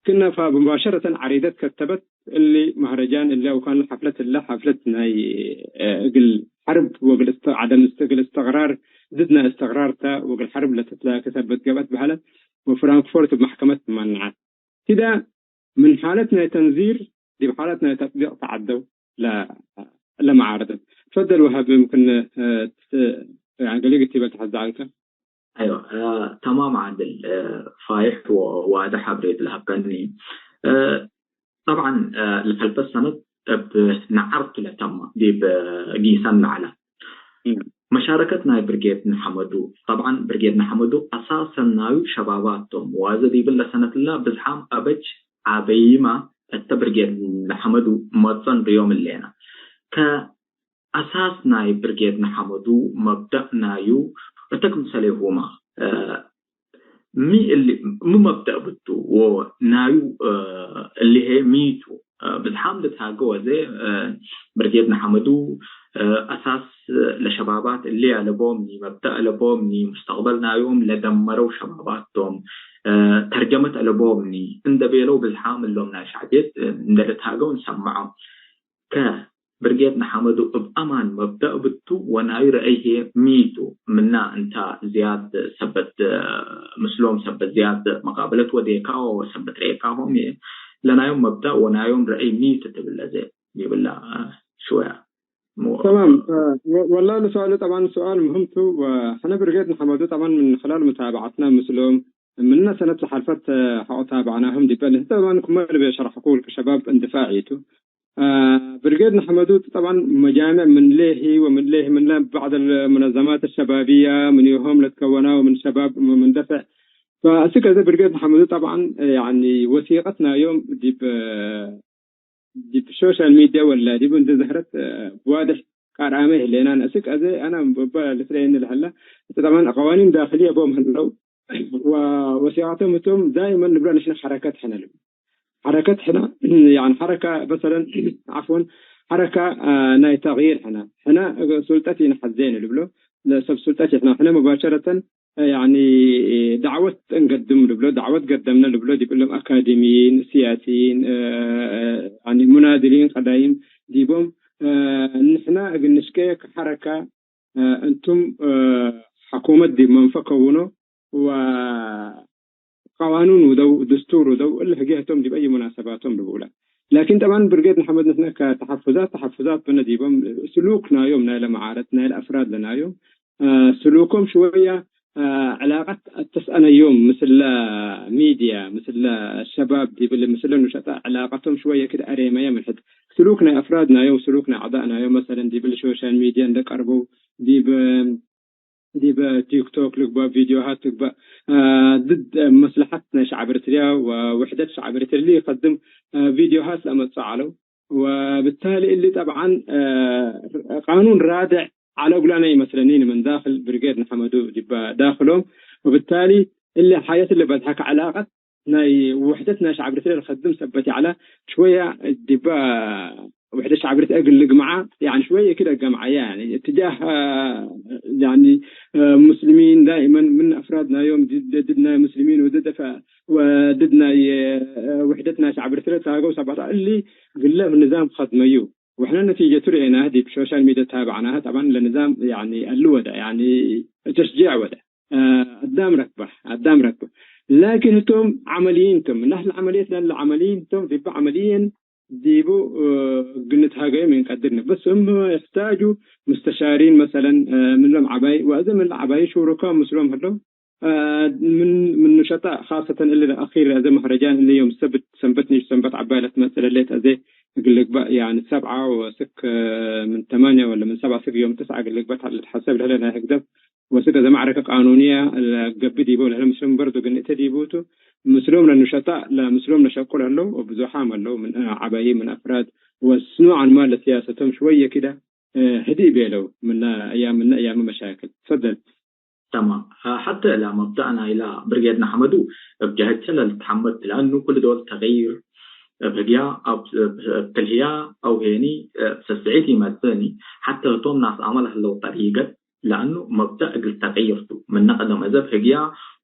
ክነ ፈ-፣ ሙባሸረተን ዐሪደት ከተበት እሊ መህረጃን እሊ አውካን ሐፍለት እለ ሐፍለት ናይ እግል ሐርብ ወእግል እስተ-፣ ዐደም እስተ-፣ እግል እስትቅራር፣ ድድ ናይ እስትቅራር ተ ወእግል ሐርብ ለትትላከ ሰበት ገብአት በሀለት ወፍራንክፎርት እብ መሕከመት ትመንዐት። ቲደ ምን ሓለት ናይ ተንዚር ዲብ ሓለት ናይ ተጥቢቅ ተዐደው ለ-፣ ለመዓረደት። ትፈደል ወሀብ፣ እምክን፣ እ፣ ት-፣ ያኒ ገሌ ግቲበል ተሐዜ ዐልከ? አይወ፣ እ፣ ተማም ዓድል፣ እ፣ ፋይሕ ወዋድሕ ሀብሬት ለሀበኒ። እ፣ ጠብዓን፣ እ፣ ለሐልፈት ሰነት እብ ነዓርቱ ለተመ ዲብ ጊሰን ለዐለ። እም። መሻረከት ናይ ብርጌድ ንሐመዱ። ጠብዓን ብርጌድ ንሐመዱ አሳሰን ናዩ ሸባባት ቶም። ዋዘ ዲብለ ሰነትለ ብዝሓም አበጅ አበይመ እተ ብርጌድ ንሐመዱ መጸን ርዮም እሌነ። ከአሳስ ናይ ብርጌድ ንሐመዱ መብደእ ናዩ እተ ክምሰሌሁመ፣ እ፣ ሚ እሊ፣ ሚ መብደእ ብቱ ወናዩ፣ እ፣ እሊ ህዬ ሚ ቱ? እ፣ ብዝሓም ልትሃገ ወዜ፣ እ፣ ብርጌድ ንሐመዱ፣ እ፣ አሳስ ለሸባባት እሊ አለቦምኒ፣ መብደእ አለቦምኒ፣ ሙስተቅበል ናዮም ለደመረው ሸባባት ቶም፣ እ፣ ተርጀመት አለቦምኒ እንደ ቤለው ብዝሓም እሎም ናይ ሸዕብየት፣ እ፣ እንደ ልትሃገው እንሰምዖ። ከ ብርጌድ ንሐመዱ እብ አማን መብደእ ብቱ ወናዩ ረአይ ህዬ ሚ ቱ? ምና እንታ ዝያድ ሰበት ምስሎም ሰበት ዝያድ መቃበለት ወዴካ ወሰበት ረኤካሆም ለናዮም መብደእ ወናዮም ረአይ ሚ ቱ ትብል ለዘ ይብላ ሽወያ። ተማም። ወላ ለሰዋሉ ጠብዓን ሰዋል ምህም ቱ። ወሕነ ብርጌድ ንሐመዱ ጠብዓን ምን ክላል ሙታብዓትና ምስሎም ምነ ሰነት ለሓልፈት ሐቆ ታብዕናሁም ዲበ። ለህተ ጠብዓን ክመ ልቤ ሸርሐኩ ልከ ሸባብ እንድፋዕ ቱ። ብርጌድ ንሐመዱ ጠብዓን መጃምዕ ምን ሌሂ ወምን ሌሂ ምን ባዕድ ሙነዘማት ሸባብያ ምን ዮሆም ለትከወና ወምን ሸባብ ምን ደፍዕ። ፈእስክ አዜ ብርጌድ ንሐመዱ ጠብዓን ያኒ ወሲቀት ናዮም ዲብ ዲብ ሶሻል ሚድያ ወላ ዲብ እንዴ ዘህረት ዋድሕ ቃርአመ ህሌናን። እስክ አዜ አና እበ ልትለየኒ ለሀላ እተ ጠብዓን ቀዋኒን ዳክልየ ቦም ህለው ወወሲቀቶም ህቶም ዳይመን ንብሎ ንሕነ ሐረከት ሕነ ልብል። ሐረከት ሕነ፣ ያኒ ሐረካ መሰለን፣ ዐፍወን፣ ሐረካ ናይ ተግይር ሕነ። ሕነ ሱልጠት ኢነሐዜነ ልብሎ፣ ለሰብ ሱልጠት ኢሕነ። ሕነ ሙባሸረተን ያኒ ዳዕወት እንገድም ልብሎ፣ ዳዕወት ገደምነ ልብሎ፣ ዲብ እሎም አካደሚይን፣ ሲያሲይን፣ ያኒ ሙናድሊን፣ ቀዳይም ዲቦም፣ ንሕነ እግል ንሽቄ ከሐረካ፣ እንቱም ሐኩመት ዲብ መንፈ ከውኖ ወቀዋኑን ውደው፣ ድስቱር ውደው፣ እሊ ህጌ ህቶም ዲብ አይ ሙናሰባቶም ልብኡላ። ላኪን ጠብዓን ብርጌድ ንሐመድ ንሕነ ከተሐፉዛት፣ ተሐፉዛት ብነ ዲቦም ስሉክ ናዮም ናይለ መዓረት፣ ናይለ አፍራድ ለናዮም ስሉኮም ሽወያ ዕላቀት አተስአነዮም ምስለ ሚድያ፣ ምስለ ሸባብ ዲብል፣ ምስለ ኑሸጣ ዕላቀቶም ሽወየ ክድ አሬመየ ምን ሕድ ስሉክ ናይ አፍራድ ናዮም፣ ስሉክ ናይ አዕዳእ ናዮም፣ መሰለን ዲብል ሶሻል ሚድያ እንደ ቀርበው ዲብ ዲብ ቲክቶክ ልግበእ፣ ቪዲዮሃት ልግበእ፣ ድድ መስለሐት ናይ ሸዕብ ኤሪትርያ ወውሕደት ሸዕብ ኤሪትርያ ለኢከድም ቪዲዮሃት ለአመጽኦ ዐለው። ወብታሊ እሊ ጠብዓን ቃኑን ራድዕ ዐለ እግላነ ኢመስለኒ ምን ዳክል ብርጌድ ንሐመዱ ዲበ ዳክሎም። ወብታሊ እሊ ሐየት እሊ በዝሐ ከዕላቀት ናይ ውሕደት ናይ ሸዕብ ኤሪትርያ ለከድም ሰበት ይዐለ። ሽወያ ዲበ ውሕደት ሸዕብ ኤሪትርያ እግል ልግምዓ፣ ያኒ ሽወየ ክደ ገምዓያ፣ ያኒ እትጃህ፣ ያኒ ሙስሊሚን ዳይመን ምን አፍራድ ናዮም ድድ፣ ድድ ናይ ሙስሊሚን ወድድ ፈ-፣ ወድድ ናይ ውሕደት ናይ ሸዕብ ኤሪትርያ ታገው ሰበት እሊ ግለ ምን ንዛም ከድመዩ። ወሕነ ነቲጀቱ ርኤናህ ዲብ ሶሻል ሚድያ ታብዕናህ። ጠብዓን ለንዛም ያኒ አሉ ወደ፣ ያኒ ተሽጂዕ ወደ። አዳም ረክበ፣ አዳም ረክበ። ላኪን ህቶም ዐመልይን ቶም፣ ናህል ዐመልየት ለለ ዐመልይን ቶም፣ ዲበ ዐመልየን ዲቡ እግል ንትሃገዩ ምን ቀድርነ። በስ እም እሕታጁ ሙስተሻሪን መሰለን፣ ምንሎም ዐባይ፣ ወአዜ ምን ለዐባይ ሹሩካ ምስሎም ህለው፣ ምን፣ ምን ኑሸጣ፣ ካሰተን እሊ አኺር አዜ መህረጃን እሊ ዮም ሰብት፣ ሰንበት ኒሽ ሰንበት ዐባይ ለትመጽእ ለሌት አዜ እግል ልግበእ፣ ያኒ ሰብዓ ወስክ ምን ተማንያ ወለ ምን ሰብዓ ስክ ዮም ትስዓ እግል ልግበእ ለልትሐሰብ ለህለ ናይ ህግደፍ ወስክ አዜ መዕረከ ቃኑንያ ለገብእ ዲቡ ለህለ ምስሎም በርዱ ግን እተ ዲቡቱ ምስሎም ለኑሸጣ ለምስሎም ለሸቁ ለህለው ብዙሓም አለው ምን ዐባይ ምን አፍራድ ወስኑዓን ማ ለሲያሰቶም ሽወየ ክደ ህድእ ቤለው ምነ አያም፣ ምነ አያም መሻክል። ትፈደል። ተማም። ሐቴ ለመብደእ ናይላ ብርጌድ ንሐመዱ እብ ጀህቼ ለልትሐመድ፣ ለእኑ ኩሉ ዶል ተቅይር እብ ህግያ፣ እብ ትልህያ አው ሄኒ እብ ስስዒት ኢመጽእኒ። ሐቴ ህቶም ናስ አመል ህለው ጠሪገት፣ ለእኑ መብደእ እግል ተቅይር ቱ። ምነ ቀደም እዘ እብ ህግያ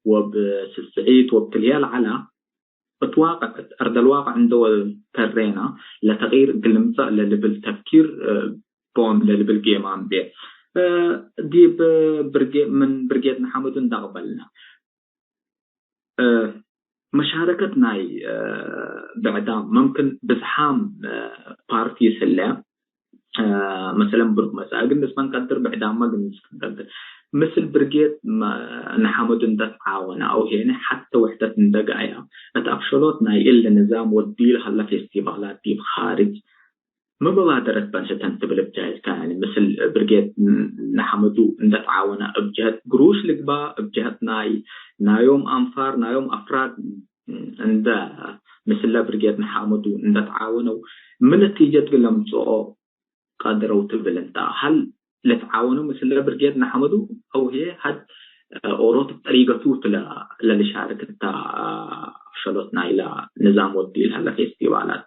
ወእብ ስስዒት ወእብ ትልህያ ለዐላ እት ዋቅዕ፣ እት አርደል ዋቅዕ እንደ ወተሬና ለተቅይር እግል ንምጸእ ለልብል ተፍኪር ቦም ለልብል ጌማም ቤ። ዲብ ብርጌ-፣ ምን ብርጌድ ንሐመዱ እንደ አቅበልና፣ መሻረከት ናይ ብዕዳም መምክን ብዝሓም ፓርቲስ ህለ፣ መሰለን ብሩክ መጽአ እግል ንስመ እንቀድር፣ ብዕዳምመ እግል ንስመ እንቀድር። ምስል ብርጌድ ንሐመዱ እንደ ተዓወነ አው ሄነ ሐቴ ውሕደት እንደ ገአያ፣ እት አፍሸሎት ናይ እሊ ንዛም ወድዩ ለሀለ ፌስቲቫላት ዲብ ካርጅ መባደረት በንሰተን ትብል እብ ጀህትካ፣ ያኒ ምስል ብርጌድ ንሐመዱ እንደ ተዓወነ እብ ጀህት ግሩሽ ልግባእ፣ እብ ጀህት ናይ፣ ናዮም አንፋር፣ ናዮም አፍራድ እንደ ምስለ ብርጌድ ንሐመዱ እንደ ተዓወነው ምን ነቲጀት እግል ለምጽኦ ቀድረው ትብል እንተ? ሀል ለትዓወኑ ምስለ ብርጌድ ንሐመዱ አው ህዬ ሀድ ኦሮት ጠሪገቱ ለ-፣ ለልሻርክ እተ አፍሸሎት ናይለ ንዛም ወድዩ ለሀለ ፌስቲቫላት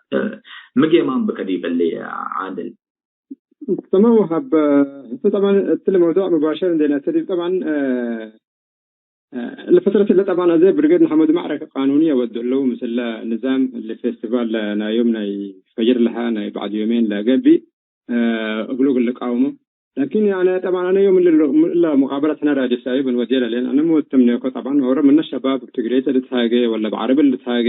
ሚ ጌማም ብከ ዲበሊ ዓድል? ተማም ወሀብ፣ ህተ ጠብዓን እትሊ መውዱዕ ሙባሸር እንዴ ነአተዲብ ጠብዓን፣ ለፈትረት እለ ጠብዓን አዜ ብርጌድ ንሐመዱ መዕረከ ቃኑንየ ወዱ ህለው ምስለ ንዛም እሊ ፌስቲቫል ናዮም ናይ ፈጅር ለሀ ናይ በዕድ ዮሜን ለገብእ እግሉ እግል ልቃውሞ። ላኪን ያነ ጠብዓን አነ ዮም እለ ሙቃበለት ሕነ ራድዮ ሳዩብ እንወድየ ለህሌን አነ ሚ ወትምኔኮ ጠብዓን ኦሮ ምነ ሸባብ እብ ትግሬ ልትሃጌ ወለ እብ ዐረቢ ልትሃጌ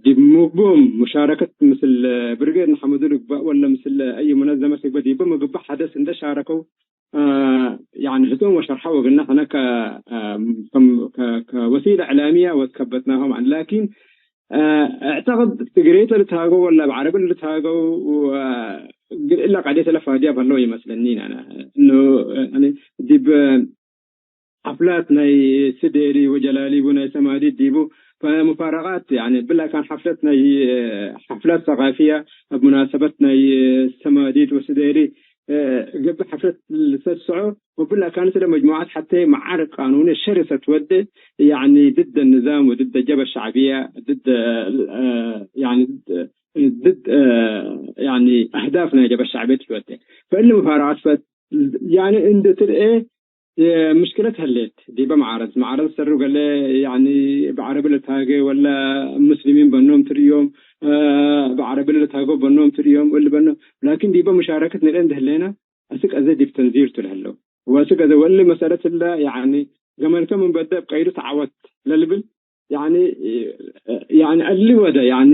ዲብ ምግቦም ሙሻረከት ምስል ብርጌድ ንሐመዱ ልግባእ ወለ ምስል አይ ሙነዘመት ልግበእ ዲበ ምግበእ ሐደስ እንደ ሻረከው፣ አ፣ ያኒ ህቶም ወሸርሐው እግልና ሕነ ከ-፣ አ፣ ከም፣ ከ-፣ ከወሲለ እዕላሚያ ወትከበትናሆም ዐን። ላኪን፣ አ፣ እዕተቅድ ትግሬተ ልትሃገው ወለ ብዐረቢ ልትሃገው፣ አ፣ እግል እለ ቃዴት ለፋድያ በለው ይመስለኒ። አነ እኑ፣ ያኒ ዲብ ሐፍላት ናይ ስዴሪ ወጀላሊቡ ናይ ሰማዲት ዲቡ፣ ፈሙፋረቃት፣ ያኒ፣ ብላ ካን ሐፍለት ናይ፣ ሐፍላት ሰቃፊያ፣ እብ ሙናሰበት ናይ ሰማዲት ወስዴሪ፣ እ፣ ገብእ ሐፍለት ልሰስዖ፣ ወብላ ካን ስለ መጅሙዓት ሐቴ መዓርክ ቃኑኒ ሸርሰ ትወዴ፣ ያኒ፣ ድድ ንዛም ወድድ ጀብሀ ሸዕብያ፣ ድድ፣ እ፣ ያኒ፣ ድድ፣ ድድ፣ እ፣ ያኒ፣ አህዳፍ ናይ ጀብሀ ሸዕብያ ትወዴ። ፈእሊ ሙፋረቃት ፈት፣ ያኒ፣ እንዴ ትርኤ፣ ምሽክለት ህሌት ዲበ መዓረዝ፣ መዓረዝ ሰሩ ገሌ፣ ያኒ፣ በዐረቢ ለትሃጌ ወለ ሙስሊሚን በኖም ትርእዮም፣ እ፣ በዐረቢ ለትሃገው በኖም ትርእዮም፣ እሊ በኖም። ላኪን ዲበ ሙሻረከት ንርኤ እንዴ ህሌነ፣ አስክ አዜ ዲብ ተንዚር ቱ ለህለው። ወአስክ አዜ ወእሊ መሰለት እለ፣ ያኒ፣ ገመልከ ምን በደ እብ ቀይዱ ተዐወት ለልብል፣ ያኒ፣ ያኒ እሊ ወደ፣ ያኒ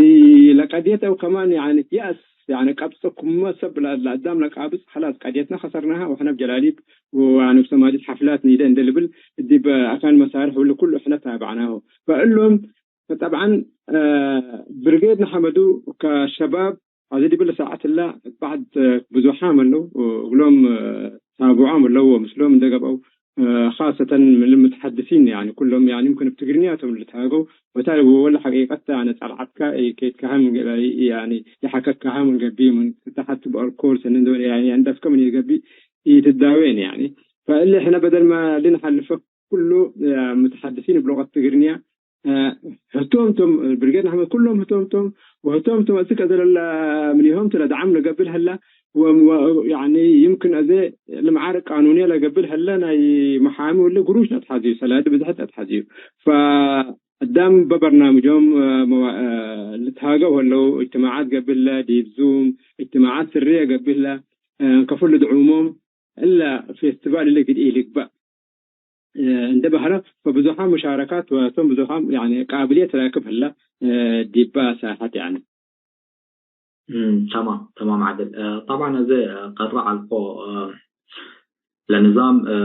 ለቀድየት አው ከማን፣ ያኒ የአስ፣ ያኒ ቀብጸ ኩመ ሰብ ለ-፣ ለአዳም ለቃብጽ፣ ኸላስ ቀድየትነ ከሰርናሃ ወሕነ እብ ጀላሊብ ወያኒ እብ ሰማዲት ሐፍላት ኒደ እንዴ ልብል፣ ዲብ አካን መሳርሕ ወለ ኩሉ ሕነ ታብዕናሁ። ፈእሎም ጠብዓን፣ አ፣ ብርጌድ ንሐመዱ ከሸባብ አዜ ዲብለ ሳዐት እለ ባዕድ ብዙሓም ዐለው፣ እግሎም ታብዖም ዐለው ወምስሎም እንዴ ገብአው፣ ካሰተን ምን ልምትሐድሲን፣ ያኒ፣ ኩሎም፣ ያኒ፣ ይምክን እብ ትግርኛ ቶም ልትሃገው፣ ወታ ወለ ሐቂቀት፣ ያኒ፣ ጸልዓትካ ኢኬትካሀ ምን ገ-፣ ያኒ፣ የሐከካሀ ምን ገብእ፣ ምን ተሐት በአልኮል ሰኒ እንዶ፣ ያኒ፣ አንደፍከ ምን ኢገብእ ኢትዳዌን፣ ያኒ። ፈእሊ ሕነ በደል ማ ልንሐልፈ ኩሉ፣ አ፣ ሙተሐድሲን እብ ሉቀት ትግርኛ፣ አ፣ ህቶም ቶም፣ ብርጌድ ንሐመድ ኩሎም ህቶም ቶም፣ ወህቶም ቶም አስክ አዜ ለለ ምኒሆም ቱ ለደዓም ለገብእ ሀለ፣ ወ-፣ ወ-፣ ያኒ ይምክን አዜ ለመዓርክ ቃኑንየ ለገብእ ሀለ፣ ናይ መሓሚ ወለ ግሩሽ ለአትሐዝዩ፣ ሰላዲ ብዝሕት ለአትሐዝዩ። ፈአዳም በበርናምጆም፣ አ፣ መዋ-፣ አ፣ ልትሃገው ሀለው፣ እጅትማዓት ገብእ ሀለ፣ ዲብ ዙም እጅትማዓት ስርየ ገብእ ሀለ፣ አ፣ ከፍሉ ድዑሞም እለ ፌስቲቫል እለ ግድኢ ልግበእ። እ፣ እንደ በህለ፣ ፈብዙሓም ሙሻረካት ወቶም ብዙሓም፣ ያኒ፣ ቃብልየት ራክብ ህለ፣ እ፣ ዲባ ሳሐት፣ ያኒ። እም፣ ተማም፣ ተማም፣ ዓድል። እ፣ ጠብዓን፣ አዜ፣ እ፣ ቀረ ዐልኮ፣ እ፣ ለንዛም፣ እ፣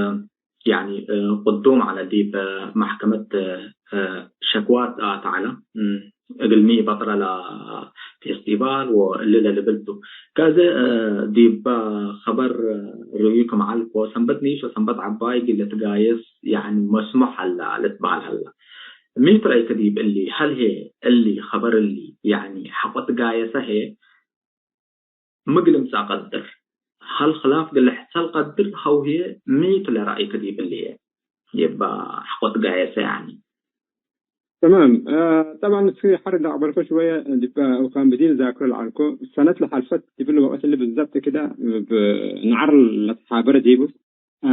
ያኒ፣ እ፣ ቅዱም ዐለ ዲብ፣ እ፣ መሕከመት፣ እ፣ ሸክዋት አተ ዐለ። እም፣ እግልሚ በጥረ ለፌስቲቫል ወእሊ ለልብል ቱ። ከዚ፣ እ፣ ዲበ ኸበር ርእዩ ክም ዐልኮ፣ ሰንበት ንኢሽ ወሰንበት ዐባይ እግል ልትጋየስ፣ ያኒ፣ መስሙሕ ሀላ ልትበህል ሀላ። ሚ ትረአይከ ዲብ እሊ? ሀል ህዬ እሊ ኸበር እሊ፣ ያኒ፣ ሐቆ ትጋየሰ ህዬ ሚ እግል ልምጸእ ቀድር? ሀል ክላፍ እግል ልሕሰል ቀድር? ሀው ህዬ ሚ ቱ ለረአይከ ዲብ እሊ ህዬ? ዲበ ሐቆ ትጋየሰ፣ ያኒ። ተማም። አ፣ ጠብዓን፣ እስኪ ሐር እንደ አቅበልኮ ሽወየ፣ ዲበ ወካን ብዲር ዛክሮ ለዐልኮ፣ ሰነት ለሐልፈት ዲብል ወቅት እሊ ብዘብጥ ክደ፣ ብ-፣ ነዐር ለተሓበረ ዲቡ፣ አ፣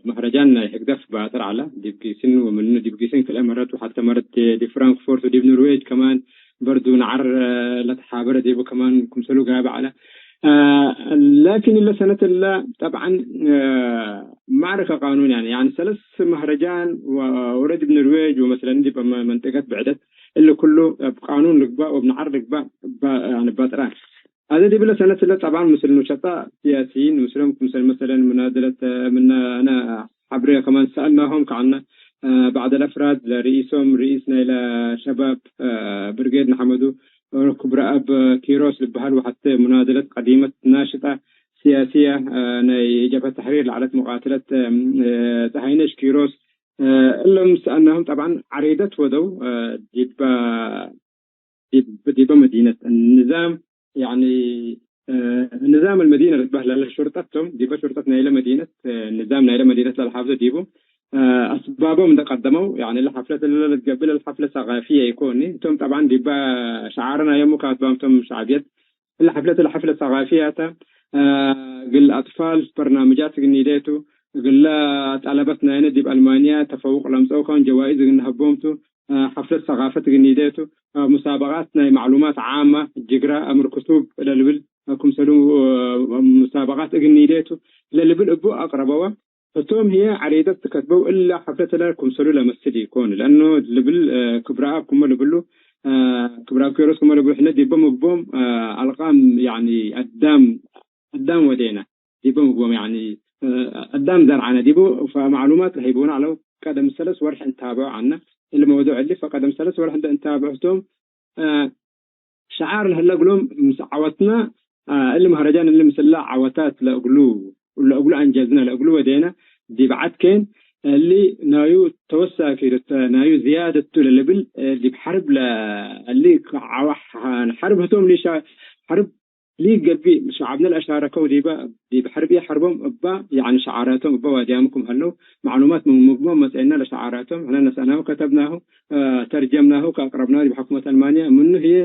መህረጃን ናይ ህግደፍ ባጥር ዐለ፣ ዲብ ጊስን ወምኑ ዲብ ጊስን ክልኤ መረት፣ ወሐተ መረት ዲ-፣ ዲብ ፍራንክፎርት ወዲብ ኖርዌጅ ከማን በርዱ ነዐር፣ አ፣ ለተሓበረ ዲቡ ከማን ክምሰሉ ጋብእ ዐለ። አ፣ ላኪን እለ ሰነት እለ ጠብዓን፣ አ፣ ማዕረከ ቃኑን፣ ያኒ፣ ያኒ ሰለስ መህረጃን ወ-፣ ወረ ዲብ ኖርዌጅ ወመሰለን ዲብ መ-፣ መንጠቀት ብዕደት፣ እሊ ኩሉ እብ ቃኑን ልግባእ ወእብ ነዓር ልግባእ ባ-፣ ያኒ ባጥራን። አዜ ዲብለ ሰነት እለ ጠብዓን ምስል ኑሸጣ ሲያሲይን ምስሎም ክምሰል መሰለን ምናደለት ምነ አነ ሐብሬ ከማን ሰአልናሆም ከዐልነ፣ አ፣ ባዕድ አልአፍራድ ለርኢሶም ርኢስ ናይለ ሸባብ፣ አ፣ ብርጌድ ንሐመዱ ክብረአብ ኪሮስ ልበሀል ወሐቴ ሙናደለት ቀዲመት ናሽጣ ሲያሲየ፣ አ፣ ናይ ጀብሀት ተሕሪር ለዐለት ሙቃትለት፣ አ፣ ጸሃይነሽ ኪሮስ፣ አ፣ እሎም ሰአልናሆም ጠብዓን ዐሬደት ወደው፣ አ፣ ዲበ፣ ዲብ-፣ ዲበ መዲነት ንዛም፣ ያኒ፣ አ፣ ንዛም አልመዲነ ልትበህል ለለ ሹርጠት ቶም፣ ዲበ ሹርጠት ናይለ መዲነት፣ አ፣ ንዛም ናይለ መዲነት ለልሓፍዞ ዲቡ፣ አ፣ አስባቦም እንደ ቀደመው፣ ያኒ ለሐፍለት እለ ልትገብእ ለልሐፍለ ሰቃፊየ ኢኮኒ። እቶም ጠብዓን ዲበ ሸዓር ናዮም ካትባም ቶም ሸዕብየት፣ እለ ሐፍለት ለሐፍለ ሰቃፊየ ተ፣ አ፣ እግል አጥፋል በርናምጃት እግል ኒዴቱ፣ እግለ ጠለበት ናይነ ዲብ አልማንያ ተፈውቅ ለምጸው ከውን ጀዋይዝ እግል ነሀቦም ቱ፣ አ፣ ሐፍለት ሰቃፈት እግል ኒዴቱ፣ አ፣ ሙሳበቃት ናይ መዕሉማት ዓመ፣ ጅግረ፣ አምር ክቱብ ለልብል፣ አ፣ ክምሰሉ፣ አ፣ ሙሳበቃት እግል ኒዴቱ ለልብል እቡ አቅረበወ። ህቶም ህዬ ዐሬደት ትከትበው እለ ሐፍለት እለ ክምሰሉ ለመስል ኢኮን። ለአኑ ልብል፣ አ፣ ክብረአብ ክመ ልብሉ፣ አ፣ ክብራብ ኬሮስ ክመ ለቡ ሕነ ዲበ ምግቦም፣ አ፣ አልቃም፣ ያኒ አዳም፣ አዳም ወዴነ ዲበ ምግቦም፣ ያኒ፣ አ፣ አዳም ዘርዓነ ዲቡ፣ ፈማዕሉማት ለህይቡነ ዐለው። ቀደም ሰለስ ወርሕ እንታብዖ ዐነ እሊ መውዱዕ እሊ። ፈቀደም ሰለስ ወርሕ እንደ እንታብዕቶም፣ አ፣ ሸዓር ለህለ እግሎም ምስ ዐወትና፣ አ፣ እሊ መህረጃን እሊ ምስላ ዐወታት ለእግሉ፣ ለእግሉ አንጀዝነ፣ ለእግሉ ወዴነ። ዲብ ዐድ ኬን እሊ ናዩ ተወሳኪ ተ-፣ ናዩ ዝያደቱ ለልብል፣ እ፣ ዲብ ሐርብ ለ-፣ እሊ ዐወ-፣ ሐርብ ህቶም ሊሻ-፣ ሐርብ ሊገብእ ሸዓብነ ለአሻረከው ዲበ፣ ዲብ ሐርብ ኢሐርቦም እባ፣ ያኒ ሸዓራቶም እበ ዋድያምኩም ሀለው። ማዕሉማት ምን ምግቦም መጽአና ለሸዓራቶም፣ ሕነ ነሰእናሁ ከተብናሁ፣ አ፣ ተርጀምናሁ ከአቅረብናሁ ዲብ ሕኩመት አልማንያ። ምኑ ህዬ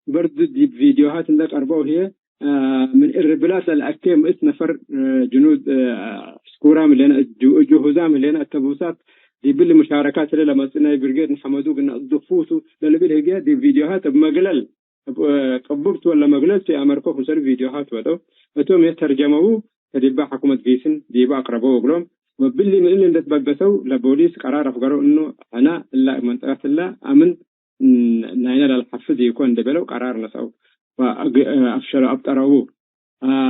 በርዱ ዲብ ቪድዮሃት እንደ ቀርበው ህዬ፣ አ፣ ምን እርብላት ለለአኬ ምእት ነፈር፣ አ፣ ጅኑድ፣ አ፣ ዕስኩራም ህሌነ፣ እጁ-፣ እጁ ሁዛም ህሌነ፣ አተቡሳት ዲብል ሙሻረካት ህለ ለመጽእ ናይ ብርጌድ ንሐመዱ ግና እድፉቱ ለልብል ህግየ ዲብ ቪድዮሃት እብ መግለል፣ እብ፣ አ፣ ቅቡብት ወለ መግለል ቱ የአመርኮ ክምሰል ቪድዮሃት ወደው። እቶም የተርጀመው ከዲባ ሕኩመት ጊስን ዲባ አቅረበው እግሎም። ወብሊ ምን እሊ እንደ ትበገሰው ለቦሊስ ቀራር አፍገረው እኑ ሕነ እላ መንጠቀት እለ አምን ናይነ ለልሐፍዝ ኢኮን እንደ ቤለው ቀራር ነስአው ወአግ-፣ አፍሸለው አብጠረዉ።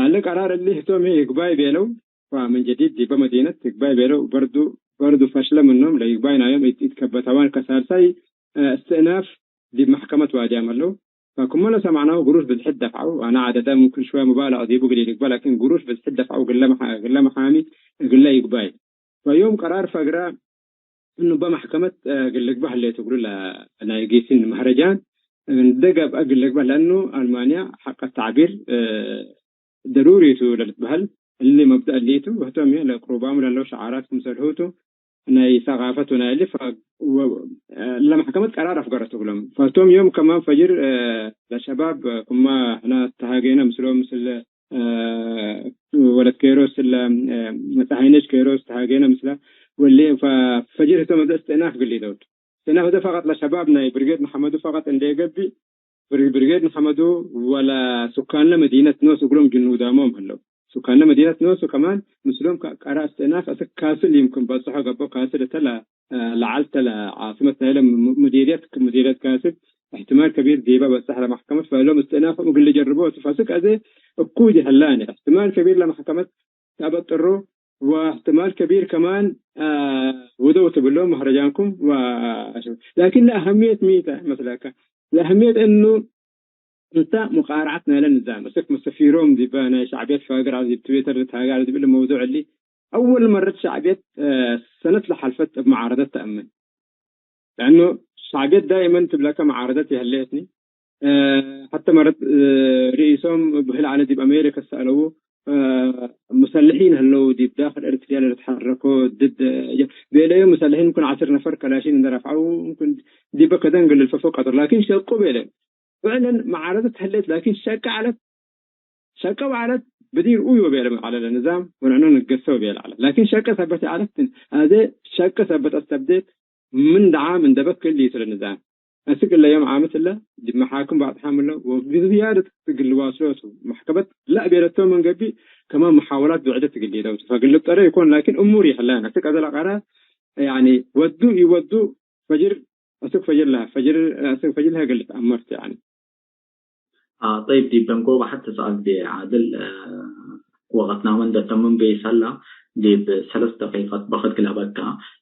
እሊ ቀራር እሊ ህቶም ይግባይ ቤለው ወምን ጀዲድ ዲበ መዲነት ይግባይ ቤለው። በርዱ፣ በርዱ ፈሽለ ምኖም ለይግባይ ናዮም ኢት-፣ ኢትከበተዋን ከሳልሳይ እስትእናፍ ዲብ መሕከመት ዋድያም ዐለው። ፈክመ ለሰማዕናሁ ግሩሽ ብዝሕት ደፍዐው። አነ ዐደደ ሙምክን ሽወየ ሙባለቅ ዲቡ እግል ኢልግበእ፣ ላኪን ግሩሽ ብዝሕት ደፍዐው እግለ መሓ-፣ እግለ መሓሚ እግለ ይግባይ። ፈዮም ቀራር ፈግረ እኑ በመሕከመት፣ እ፣ እግል ልግበእ ህሌት እግሉ ለናይ ጊሲን መህረጃን እንደ ገብአ እግል ልግበእ፣ ለእኑ አልማንያ ሐቅ ተዕቢር፣ እ፣ ደሩሪ ቱ ለልትበህል እሊ መብደእ እሊ ቱ። ወህቶም ለቅሩባሙ ለለው ሸዓራት ክምሰልሁ ቱ ናይ ሰቃፈት ወናይ እሊ ፈ-፣ ወ-፣ ለመሕከመት ቀራር አፍገረት እግሎም። ፈህቶም ዮም ከማን ፈጅር፣ እ፣ ለሸባብ፣ እ፣ ክማ ሕና ተሃጌነ ምስሎም ምስል እ፣ ወለት ኬሮስ እለ፣ እ፣ መጽሐይነች ኬሮስ ተሃጌነ ምስለ ወሌ ፈ-፣ ፈጅር ህቶም እብ እስትእናፍ ግሊደውት። እስትእናፍ እተ ፈቀጥ ለሸባብ ናይ ብርጌድ መሐመዱ ፈቀጥ እንዴ ገብእ፣ ብር-፣ ብርጌድ መሐመዱ ወለ ሱካንለ መዲነት ኖስ እግሎም ጅኑዳሞም ህለው። ሱካንለ መዲነት ኖሱ ከማን ምስሎም ከ-፣ ቀራ እስትእናፍ አስክ ካስል ይምክን በጽሖ ገብኦ ካስል እተ ለ-፣ ለዐልተ ለዓስመት ናይለ ም-፣ ምዲርየት፣ ምዲርየት ካስብ፣ እሕትማል ከቢር ዲበ በጽሕ ለመሕከመት ፈእሎም እስትእናፎም እግል ልጀርቦ ቱ። ፈስክ አዜ እኩይ ጀሀላኒ፣ እሕትማል ከቢር ለመሕከመት ተአበጥሮ፣ ወእሕትማል ከቢር ከማን፣ አ፣ ውደው ትብሎም መህረጃንኩም ወ-፣ ላኪን ለአሀምየት ሚተ መስለከ? ለአሀምየት እኑ እንተ ሙቃረዐት ናይለ ንዛም፣ እስክ መስተፊሮም ዲበ ናይ ሸዕብየት ፋግር ዐለ፣ ዲብ ትዊተር ልትሃጌ ዐለ፣ ዲብ እሊ መውዱዕ እሊ፣ አወል መረት ሸዕብየት፣ እ፣ ሰነት ለሐልፈት እብ መዓረደት ተአምን። ለአኑ ሸዕብየት ዳይመን ትብለከ መዓረደት ይሀሌትኒ። እ፣ ሐተ መረት፣ እ፣ ርኢሶም ብህል ዐለ ዲብ አሜሪከ ሰአለዉ፣ እ፣ ሙሰልሒን ህለው ዲብ ዳክል ኤርትርያ ለልትሐረኮ ድድ፣ እ፣ ቤለዩ ሙሰልሒን ምክን ዐስር ነፈር ከላሺን እንደ ረፍዐው ምክን ዲበ ከደን እግል ልልፈፎ ቀድር። ላኪን ሸቁ ቤለ። ፍዕለን መዓረደት ህሌት፣ ላኪን ሸቀ ዐለት። ሸቀ ወዐለት ብዲር ኡይ ወቤለ ዐለ ለንዛም ወንዕኖ ንገሰ ወቤለ ዐለ። ላኪን ሸቀ ሰበት ዐለት፣ አዜ ሸቀ ሰበት አስተብዴት ምን ደዓም እንደ በክል ሊቱ ለንዛም። እስክ እለ ዮም ዓመት እለ ዲብ መሓክም ባጽሓም እለ ወብዝያደት እግል ልዋስሎቱ። መሕከመት ለእቤለቶም ምን ገብእ ከማን መሓወላት ብዕደት እግል ሊደውቱ። ፈግል ልብጠረ ይኮን ላኪን እሙር ይሕላን። እስክ አዜ ለቀረ ያኒ ወዱ ኢወዱ ፈጅር፣ አስክ ፈጅር ለሀ፣ ፈጅር፣ አስክ ፈጅር ለሀ እግል ልትአመርት ያኒ። አ፣ ጠይብ፣ ዲብ ደንጎበ ሐቴ ሰአል ዴ ዓድል፣ አ፣ ወቀትናመ እንደ ተምም ቤሰላ፣ ዲብ ሰለስ ደቂቀት በክት ግለበከ፣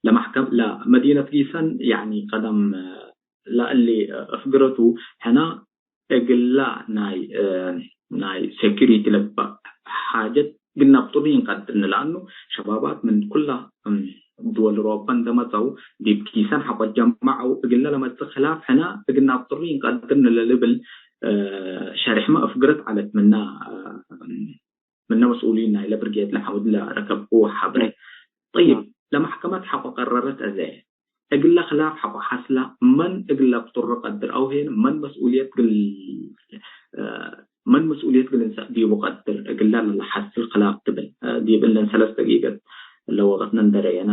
ለመሕከም፣ ለመዲነት ጊሰን፣ ያኒ ቀደም፣ አ፣ ለእሊ እፍግረቱ፣ ሕነ እግላ ናይ፣ አ፣ ናይ ሴኩሪቲ ለግበእ ሓጀት ግና ብጥሩይ እንቀድርኒ፣ ለአኑ ሸባባት ምን ኩላ፣ እም፣ ድወል ሮበ እንደ መጸው፣ ዲብ ኪሰን ሐቆ ጀመዐው፣ እግልነ ለመጽእ ክላፍ ሕነ እግልነ አብጥሩ ኢንቀድርነ ለልብል፣ እ፣ ሸሬሕመ እፍግረት ዐለት ምነ፣ እ፣ ምነ መስኡሊን ናይለ ብርጌድ ለሐምድ ለረከብኩ ሐብሬ። ጠይብ፣ ናም። ለመሕከመት ሐቆ ቀረረት አዜ፣ እግለ ክላፍ ሐቆ ሐስላ መን እግለ አብጥሩ ቀድር አው ሄን መን መስኡልየት ግል፣ እ፣ መን መስኡልየት እግል እንሰእ ዲቡ ቀድር፣ እግለ ለሐስል ክላፍ ትብል። ዲብ እለን ሰለስ ደቂቀት ለወቀትነ እንደ ረኤነ፣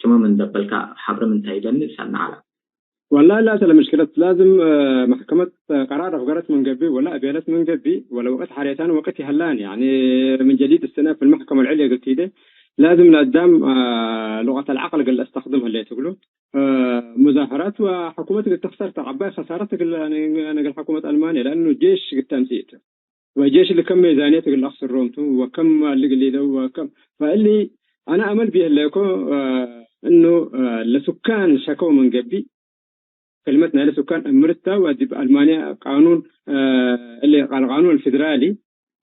ጭመም እንደ በልካ ሐብረ ምን ታይበኒ ሰኒ ዐለ። ወላሂ ላተ ለምሽክለት ላዝም፣ መሕከመት ቀራር አፍገረት ምን ገብእ ወላ እቤለት ምን ገብእ ወለ ወቅት ሐሬታን ወቅት ይሀላን፣ ያኒ ምን ጀዲድ እስትእናፍ ፊልመሕከመ ልዕልየ እግል ቲዴ ላዝም ለአዳም ሉቀት አልዐቅል እግል ለአስተክድም ህሌት እግሉ። እ፣ ሙዛሀራት ወሐኩመት እግል ተክሰር ተ ዐባይ ከሳረት እግል፣ እግል ሐኩመት አልማንያ፣ ለአኑ ጄሽ እግል ተምጽእ ቱ። ወጄሽ እሊ ከም ሜዛንየት እግል አክስሮም ቱ፣ ወከም አሊ እግል ሊደው ወከም፣ ፈእሊ አነ አመል ብዬ ህሌኮ፣ እ፣ እኑ፣ እ፣ ለሱካን ሸከው ምን ገብእ፣ ከልመት ናይለ ሱካን እምርታ ወዲብ አልማንያ ቃኑን፣ እ፣ እሊ ቃል ቃኑን አልፌደራሊ፣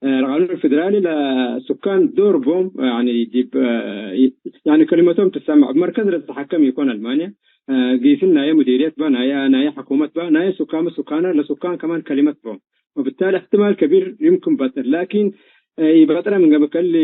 እ፣ ቃኑን አልፌደራሊ ለሱካን ዶር ቦም፣ ያኒ ዲብ፣ እ፣ ያኒ ከሊመቶም ትሰማዕ። እብ መርከዝ ለትትሐከም ኢኮን አልማንያ፣ እ፣ ጊስን ናየ ሙዲርየት በ፣ ናየ፣ ናየ ሐኩመት በ፣ ናየ ሱካመ ሱካነ ለሱካን ከማን ከሊመት ቦም። ወብታሊ እሕትማል ከቢር ይምክን በጥር፣ ላኪን፣ እ፣ ኢበጥረ ምን ገብእ ከሊ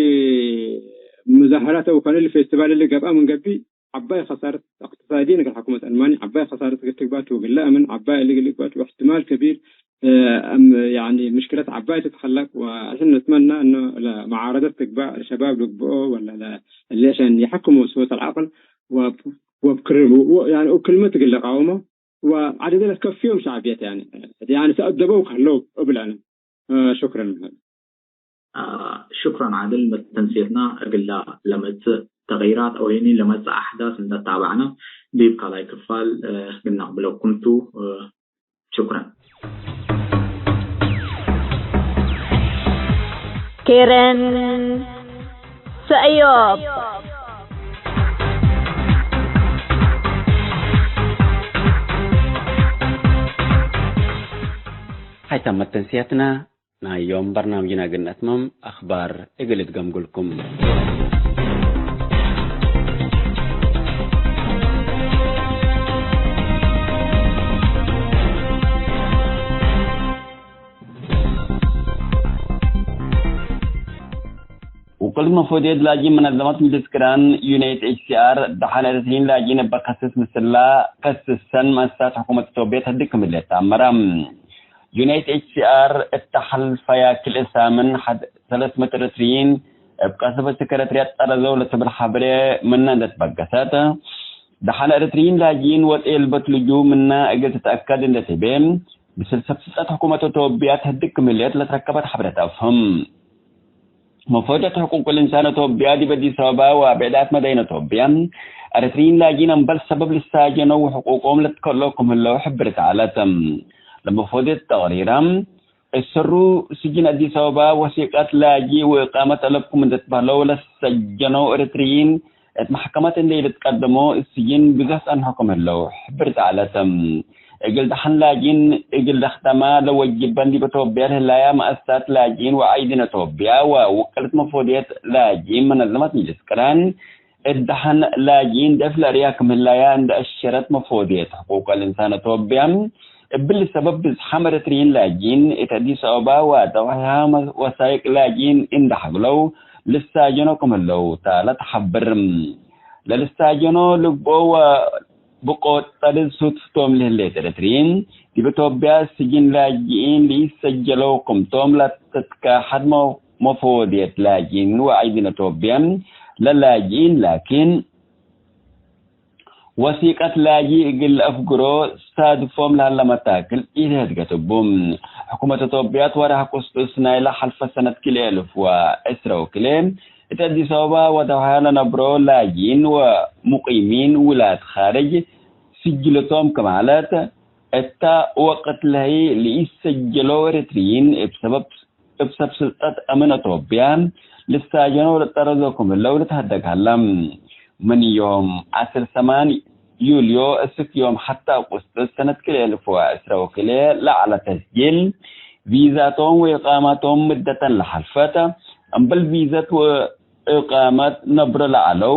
ሙዛሀራት አው ከሊ ፌስቲቫል እሊ ገብአ ምን ገብእ፣ ዐባይ ከሳረት እቅትሳድየን እግል ሐኩመት አልማንያ፣ ዐባይ ከሳረት እግል ትግባእ ቱ፣ እግል ለአምን ዐባይ እሊ እግል ልግባእ ቱ፣ እሕትማል ከቢር፣ እ፣ እም፣ ያኒ ምሽክለት ዐባይ ትትሐለቅ፣ ወአሕን ነትመና እኖ ለመዓረደት ትግባእ፣ ለሸባብ ልግብኦ ወላ ለ-፣ እሊ ዐሸን የሐክሙ ስወት አልዐቅል ወ-፣ ወብክር-፣ ወ-፣ ያኒ እብ ክልመት እግል ልቃውሞ ወዐደደ ለትከፍዮም ሸዕብየት ያኒ፣ ያኒ ተአደበው ከህለው እብል አነ። እ፣ ሹክረን። አ፣ ሹክረን ዓድል። መተንስየትና እግላ ለመጽእ ተግይራት አው ህኒ ለመጽእ አሕዳስ እንደ ታባዕና ዲብ ካልኣይ ክፋል፣ እ፣ ግናቅ ብለኩም ቱ። እ፣ ሹክረን። ኬረን ሰእዮብ። ሀይታም መተንስያትና ናይ ዮም በርናምጅና እግል ነትመም፣ አኽባር እግል እትገምጉልኩም። ውቅልት መፎድየት ላጂን መነዘመት ምጅልስ ቅራን ዩናይት ኤች ሲ አር፣ ደሐን ኤረትርዪን ላጂን እበ ከስስ ምስላ ከስሰን መአሰሳት ሕኩመት ኢትዮጵያ ተህድግ ክም ህሌት ተአመረ። ዩናይት ኤች ሲ አር እተ ሐልፈያ ክልኤ ሳምን ሐድ ሰለስ ምእት ኤረትርዪን እብ ቀስብ እስክ ኤረትርያ ጠረዘው ለትብል ሐብሬ ምነ እንዴ ትበገሰት፣ ደሐን ኤረትርዪን ላጂን ወጤ እልበት ልጁ ምነ እግል ትትአከድ እንዴ ትቤ፣ ምስል ሰብ ስልጠት ሕኩመት ኢትዮጵያ ተህድግ ክም ህሌት ለትረከበት ሐብሬ ተአፍህም። መፎድየት ሕቁቅ ልእንሳን ኢትዮጵያ ዲብ አዲስ አበባ ወብዕዳት መዳይን ኢትዮጵያ፣ ኤረትርዪን ላጂን አምበል ሰበብ ልሳጀነው ወሕቁቆም ለትከልኦ ክም ህለው ሕብርት ዐለት። ለመፎድየት ተቅሪረ፣ እሰሩ ስጅን አዲስ አበባ ወሲቀት ላጂ ወእቃመት አለብኩም እንዴ ትበህለው ለሰጀነው ኤረትርዪን እት መሕከመት እንዴ ኢልትቀደሞ፣ እት ስጅን ብዞሕ ጸንሖ ክም ህለው ሕብርት ዐለት። እግል ደሐን ላጂን እግል ለክደማ ለወጅበን ዲብ ኢትዮጵያ ለህላያ መአሰሳት ላጂን ወዓይዲን ኢትዮጵያ ወውቅልት መፎድየት ላጂን መነዘመት ምጅልስ ቅራን፣ እት ደሐን ላጂን ደፍ ለአርያ ክም ህላያ እንዴ አሸረት መፎድየት ሕቁቅ ልእንሳን ኢትዮጵያ፣ እብሊ ሰበብ ብዝሓም ኤረትርዪን ላጂን እት አዲስ አበባ ወደዋሕያ ወሳይቅ ላጂን እንዴ ሐግለው ልሳጀኖ ክም ህለው ተ ለተሐብር። ለልሳጀኖ ልግብኦ ወብቆ ጠርዝ ሱትፍቶም ለህሌት ኤረትርዪን፣ ዲብ ኢትዮጵያ ስጅን ላጅኢን ለኢሰጀለው ክምቶም ለትትከሐድ መ-፣ መፎድየት ላጅኢን ወዐይዲን ኢትዮጵያ ለላጅኢን ላኪን፣ ወሲቀት ላጂ እግል ለአፍግሮ ሳድፎም ለሀለ መታክል ኢተህድገት እቡ። ሕኩመት ኢትዮጵያ እት ወርሕ አቁስጥስ ናይለ ሐልፈ ሰነት ክልኤ እልፍ ወዕስረ ወክልኤ፣ እት አዲስ አበባ ወደውሐያ ለነብሮ ላጂን ወሙቂሚን ውላድ ካርጅ ስጅለቶም ክም ዐለት፣ እተ ወቅት ለህይ ለኢሰጀለው ኤረትርዪን እብ ሰበብ እብ ሰብ ስልጠት አምን አቶብያ ልሳጀኖ ወለጠረዞ ክም ህለው ልትሀደግ ሀለ። ምን ዮም ዐስር ሰማን ዩልዮ እስክ ዮም ሐቴ አቁስጥስ ሰነት ክልኤ እልፍ ወዕስረ ወክልኤ ለዐለ ተስጂል ቪዛቶም ወኢቃማቶም ምደተን ለሐልፈት፣ እምበል ቪዘት ወኢቃመት ነብሮ ለዐለው፣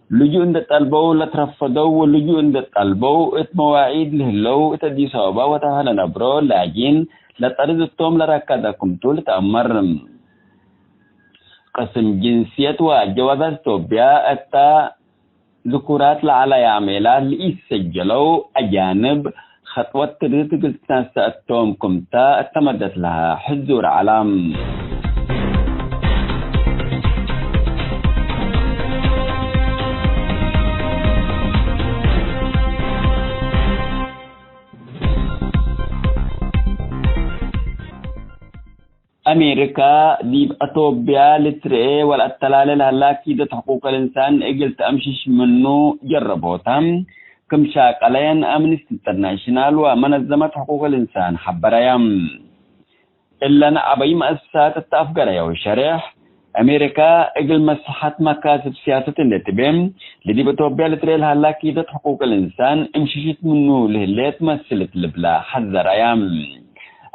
ልጁእ እንዴ ጠልበው ለትረፈደው ወልጁእ እንዴ ጠልበው እት መዋዒድ ለህለው እት አዲስ አበባ ወተባህለ ነብሮ ላጂን ለጠርዝ እቶም ለረከደ ክምቱ ልትአመር። ቅስም ጅንስየት ወአጀዋዛት ኢትዮጵያ እተ ዝኩራት ለዐለ የአሜላት ለኢሰጀለው አጃንብ፣ ከጥወት ትርድት እግል ትትነሰእ እቶም ክምተ እተ መደት ለሀ ሕዙር ዐለ። አሜሪካ፣ ዲብ አቶብያ ልትርኤ ወለአተላሌ ለሀላ ኪደት ሕቁቅ ልእንሳን እግል ተአምሽሽ ምኑ ጀረቦተ። ክም ሻቀለየን አምኒስቲ ኢንተርናሽናል ወመነዘመት ሕቁቅ ልእንሳን ሐበረያ። እለን ዐበይ መአሰሳት እተ አፍገረየው ሸሬሕ፣ አሜሪካ እግል መስለሐት መካስብ ሲያሰት እንዴ ትቤ፣ ለዲብ ኢትዮጵያ ልትርኤ ለሀላ ኪደት ሕቁቅ ልእንሳን እምሽሽት ምኑ ለህሌት መስልት ልብላ ሐዘረያ።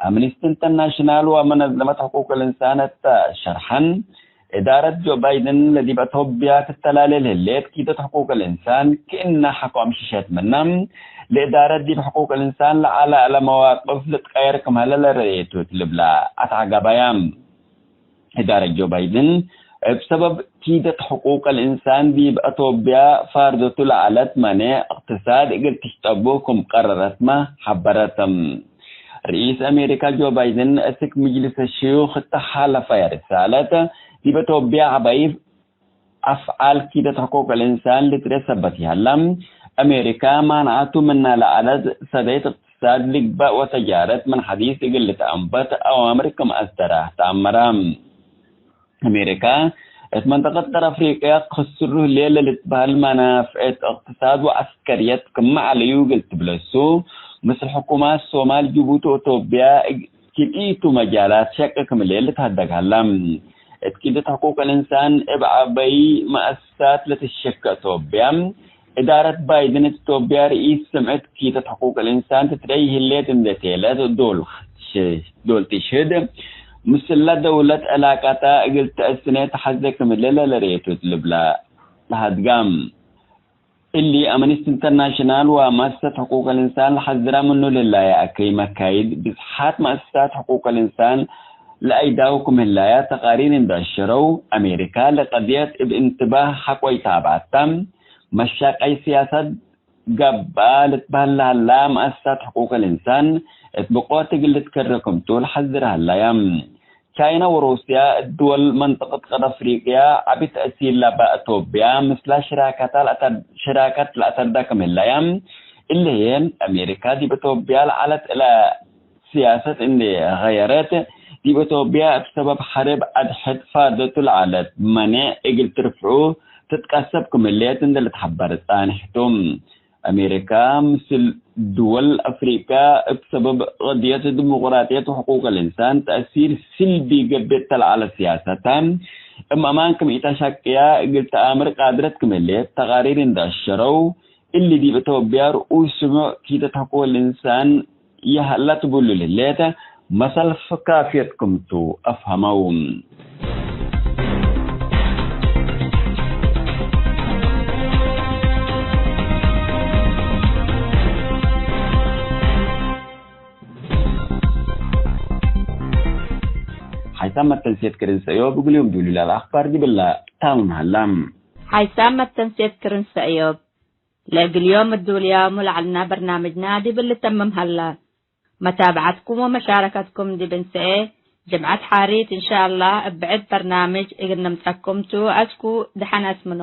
አምኒስቲ ኢንተርናሽናል ወመነዘመት ሕቁቅ ልእንሳን እተ ሸርሐን፣ እዳረት ጆ ባይደን ለዲብ አቶብያ ትተላሌ ለህሌት ኪደት ሕቁቅ ልእንሳን ክእነ ሐቆ አምሽሸት ምነ፣ ለእዳረት ዲብ ሕቁቅ ልእንሳን ለዐለ ለመዋቅፍ ልትቀየር ክም ሀለ ለረኤቱ እት ልብላ አትዐገበያ። እዳረት ጆ ባይደን እብ ሰበብ ኪደት ሕቁቅ ልእንሳን ዲብ አቶብያ ፋርደቱ ለዐለት መኔዕ እቅትሳድ እግል ትሽጠቡ ክም ቀረረትመ ሐበረት። ርኢስ አሜሪካ ጆ ባይደን፣ እስክ ምጅልስ ሽዩኽ እተ ሐለፈየ ርሳለት፣ ዲብ አቶብያ ዐባይ አፍዓል ኪደት ሕቁቅ ልእንሳን ልትርኤ ሰበት ይሀላ። አሜሪካ ማንዓቱ ምና ለዐለት ሰደይት እቅትሳድ ልግባእ ወተጃረት ምን ሐዲስ እግል ልትአንበት አዋምር ክም አስደራ ተአመረ። አሜሪካ እት መንጠቀት ቀር አፍሪቅያ ክስሩ ህሌ ለልትበህል መናፍዕት እቅትሳድ ወዐስከርየት ክመ ዐለዩ እግል ትብለሱ፣ ምስል ሕኩማት ሶማል፣ ጅቡቲ ወቶብያ እብ ክልኢቱ መጃላት ሸቂ ክም ህሌ ልትሀደግ ሀላ። እት ኪደት ሕቁቅ ልእንሳን እብ ዐበይ መአሰሳት ለትሸከ ቶብያ፣ እዳረት ባይደን እት ቶብያ ርኢስ ስምዕት ኪደት ሕቁቅ ልእንሳን ትትረይ ህሌት እንዴ ቴለት ዶል ሽ-፣ ዶል ትሽህድ፣ ምስለ ደውለት ዕላቀታ እግል ተአስኔ ተሐዜ ክም ህሌ ለለርኤቱ እት ልብላ ለሀድጋ። እሊ አምኒስቲ ኢንተርናሽናል ወመአሰሰት ሕቁቅ ልእንሳን ለሐዝራ ምኑ ለህላየ አከይ መካይድ፣ ብዝሓት መአሰሳት ሕቁቅ ልእንሳን ለአይዳው ክም ህላያ ተቃሪር እንዴ አሸረው፣ አሜሪካ ለቀድየት እብ እንትባህ ሐቆ ኢታብዐታ፣ መሻቀይ ሲያሰት ገብአ ልትበህል ለሀላ መአሰሳት ሕቁቅ ልእንሳን እት ብቆት እግል ልትከረ ክምቱ ለሐዝር ሀላያ። ቻይና ወሩስያ እት ድወል መንጠቀት ቀር አፍሪቅያ ዐቢ ተእሲር ለበ አቶብያ ምስላ ሽራከታ ለአተር-፣ ሽራከት ለአተርዳ ክም ህለያ፣ እሊ ህዬ አሜሪካ ዲብ አቶብያ ለዐለት እለ ሲያሰት እንዴ ገየረት፣ ዲብ አቶብያ እብ ሰበብ ሐርብ አድሕድ ፋርደቱ ለዐለት መኔዕ እግል ትርፍዑ ትትቀሰብ ክም ህሌት እንዴ ልትሐበር ጻንሕ ቱ። አሜሪካ ምስል ድወል አፍሪቀ እብ ሰበብ ቀድየት ዲሞቅራጥየት ወሕቁቅ ልእንሳን ተእሲር ስልቢ ገብእ ተለዐለ ሲያሰተ፣ እም አማን ክም ኢተሸቅያ እግል ተአምር ቃድረት ክም ህሌት ተቃሪር እንዴ አሸረው፣ እሊ ዲብ ኢትዮጵያ ርኡይ ስሙዕ ኪደት ሕቁቅ ልእንሳን ይሀላ ትብሉ ለህሌት መሰል ፍካፍየት ክምቱ አፍሀመው። ሓይሳም መተንሴት ክርን ሰእዮብ እግል ዮም ዱሉል አልአኽባር ዲብላ ታምም ሀላ። ሓይሳም መተንሴት ክርን ሰእዮብ ለእግል ዮም እዱልያሙ ለዐልና በርናምጅና ዲብ ልተምም ሀላ። መታብዐትኩም ወመሻረከትኩም ዲብ እንሰኤ ጅምዐት ሓሪት እንሻአላህ እብ ብዕድ በርናምጅ እግል ንምጸኩም ቱ። አስኩ ደሐን አስምኖ።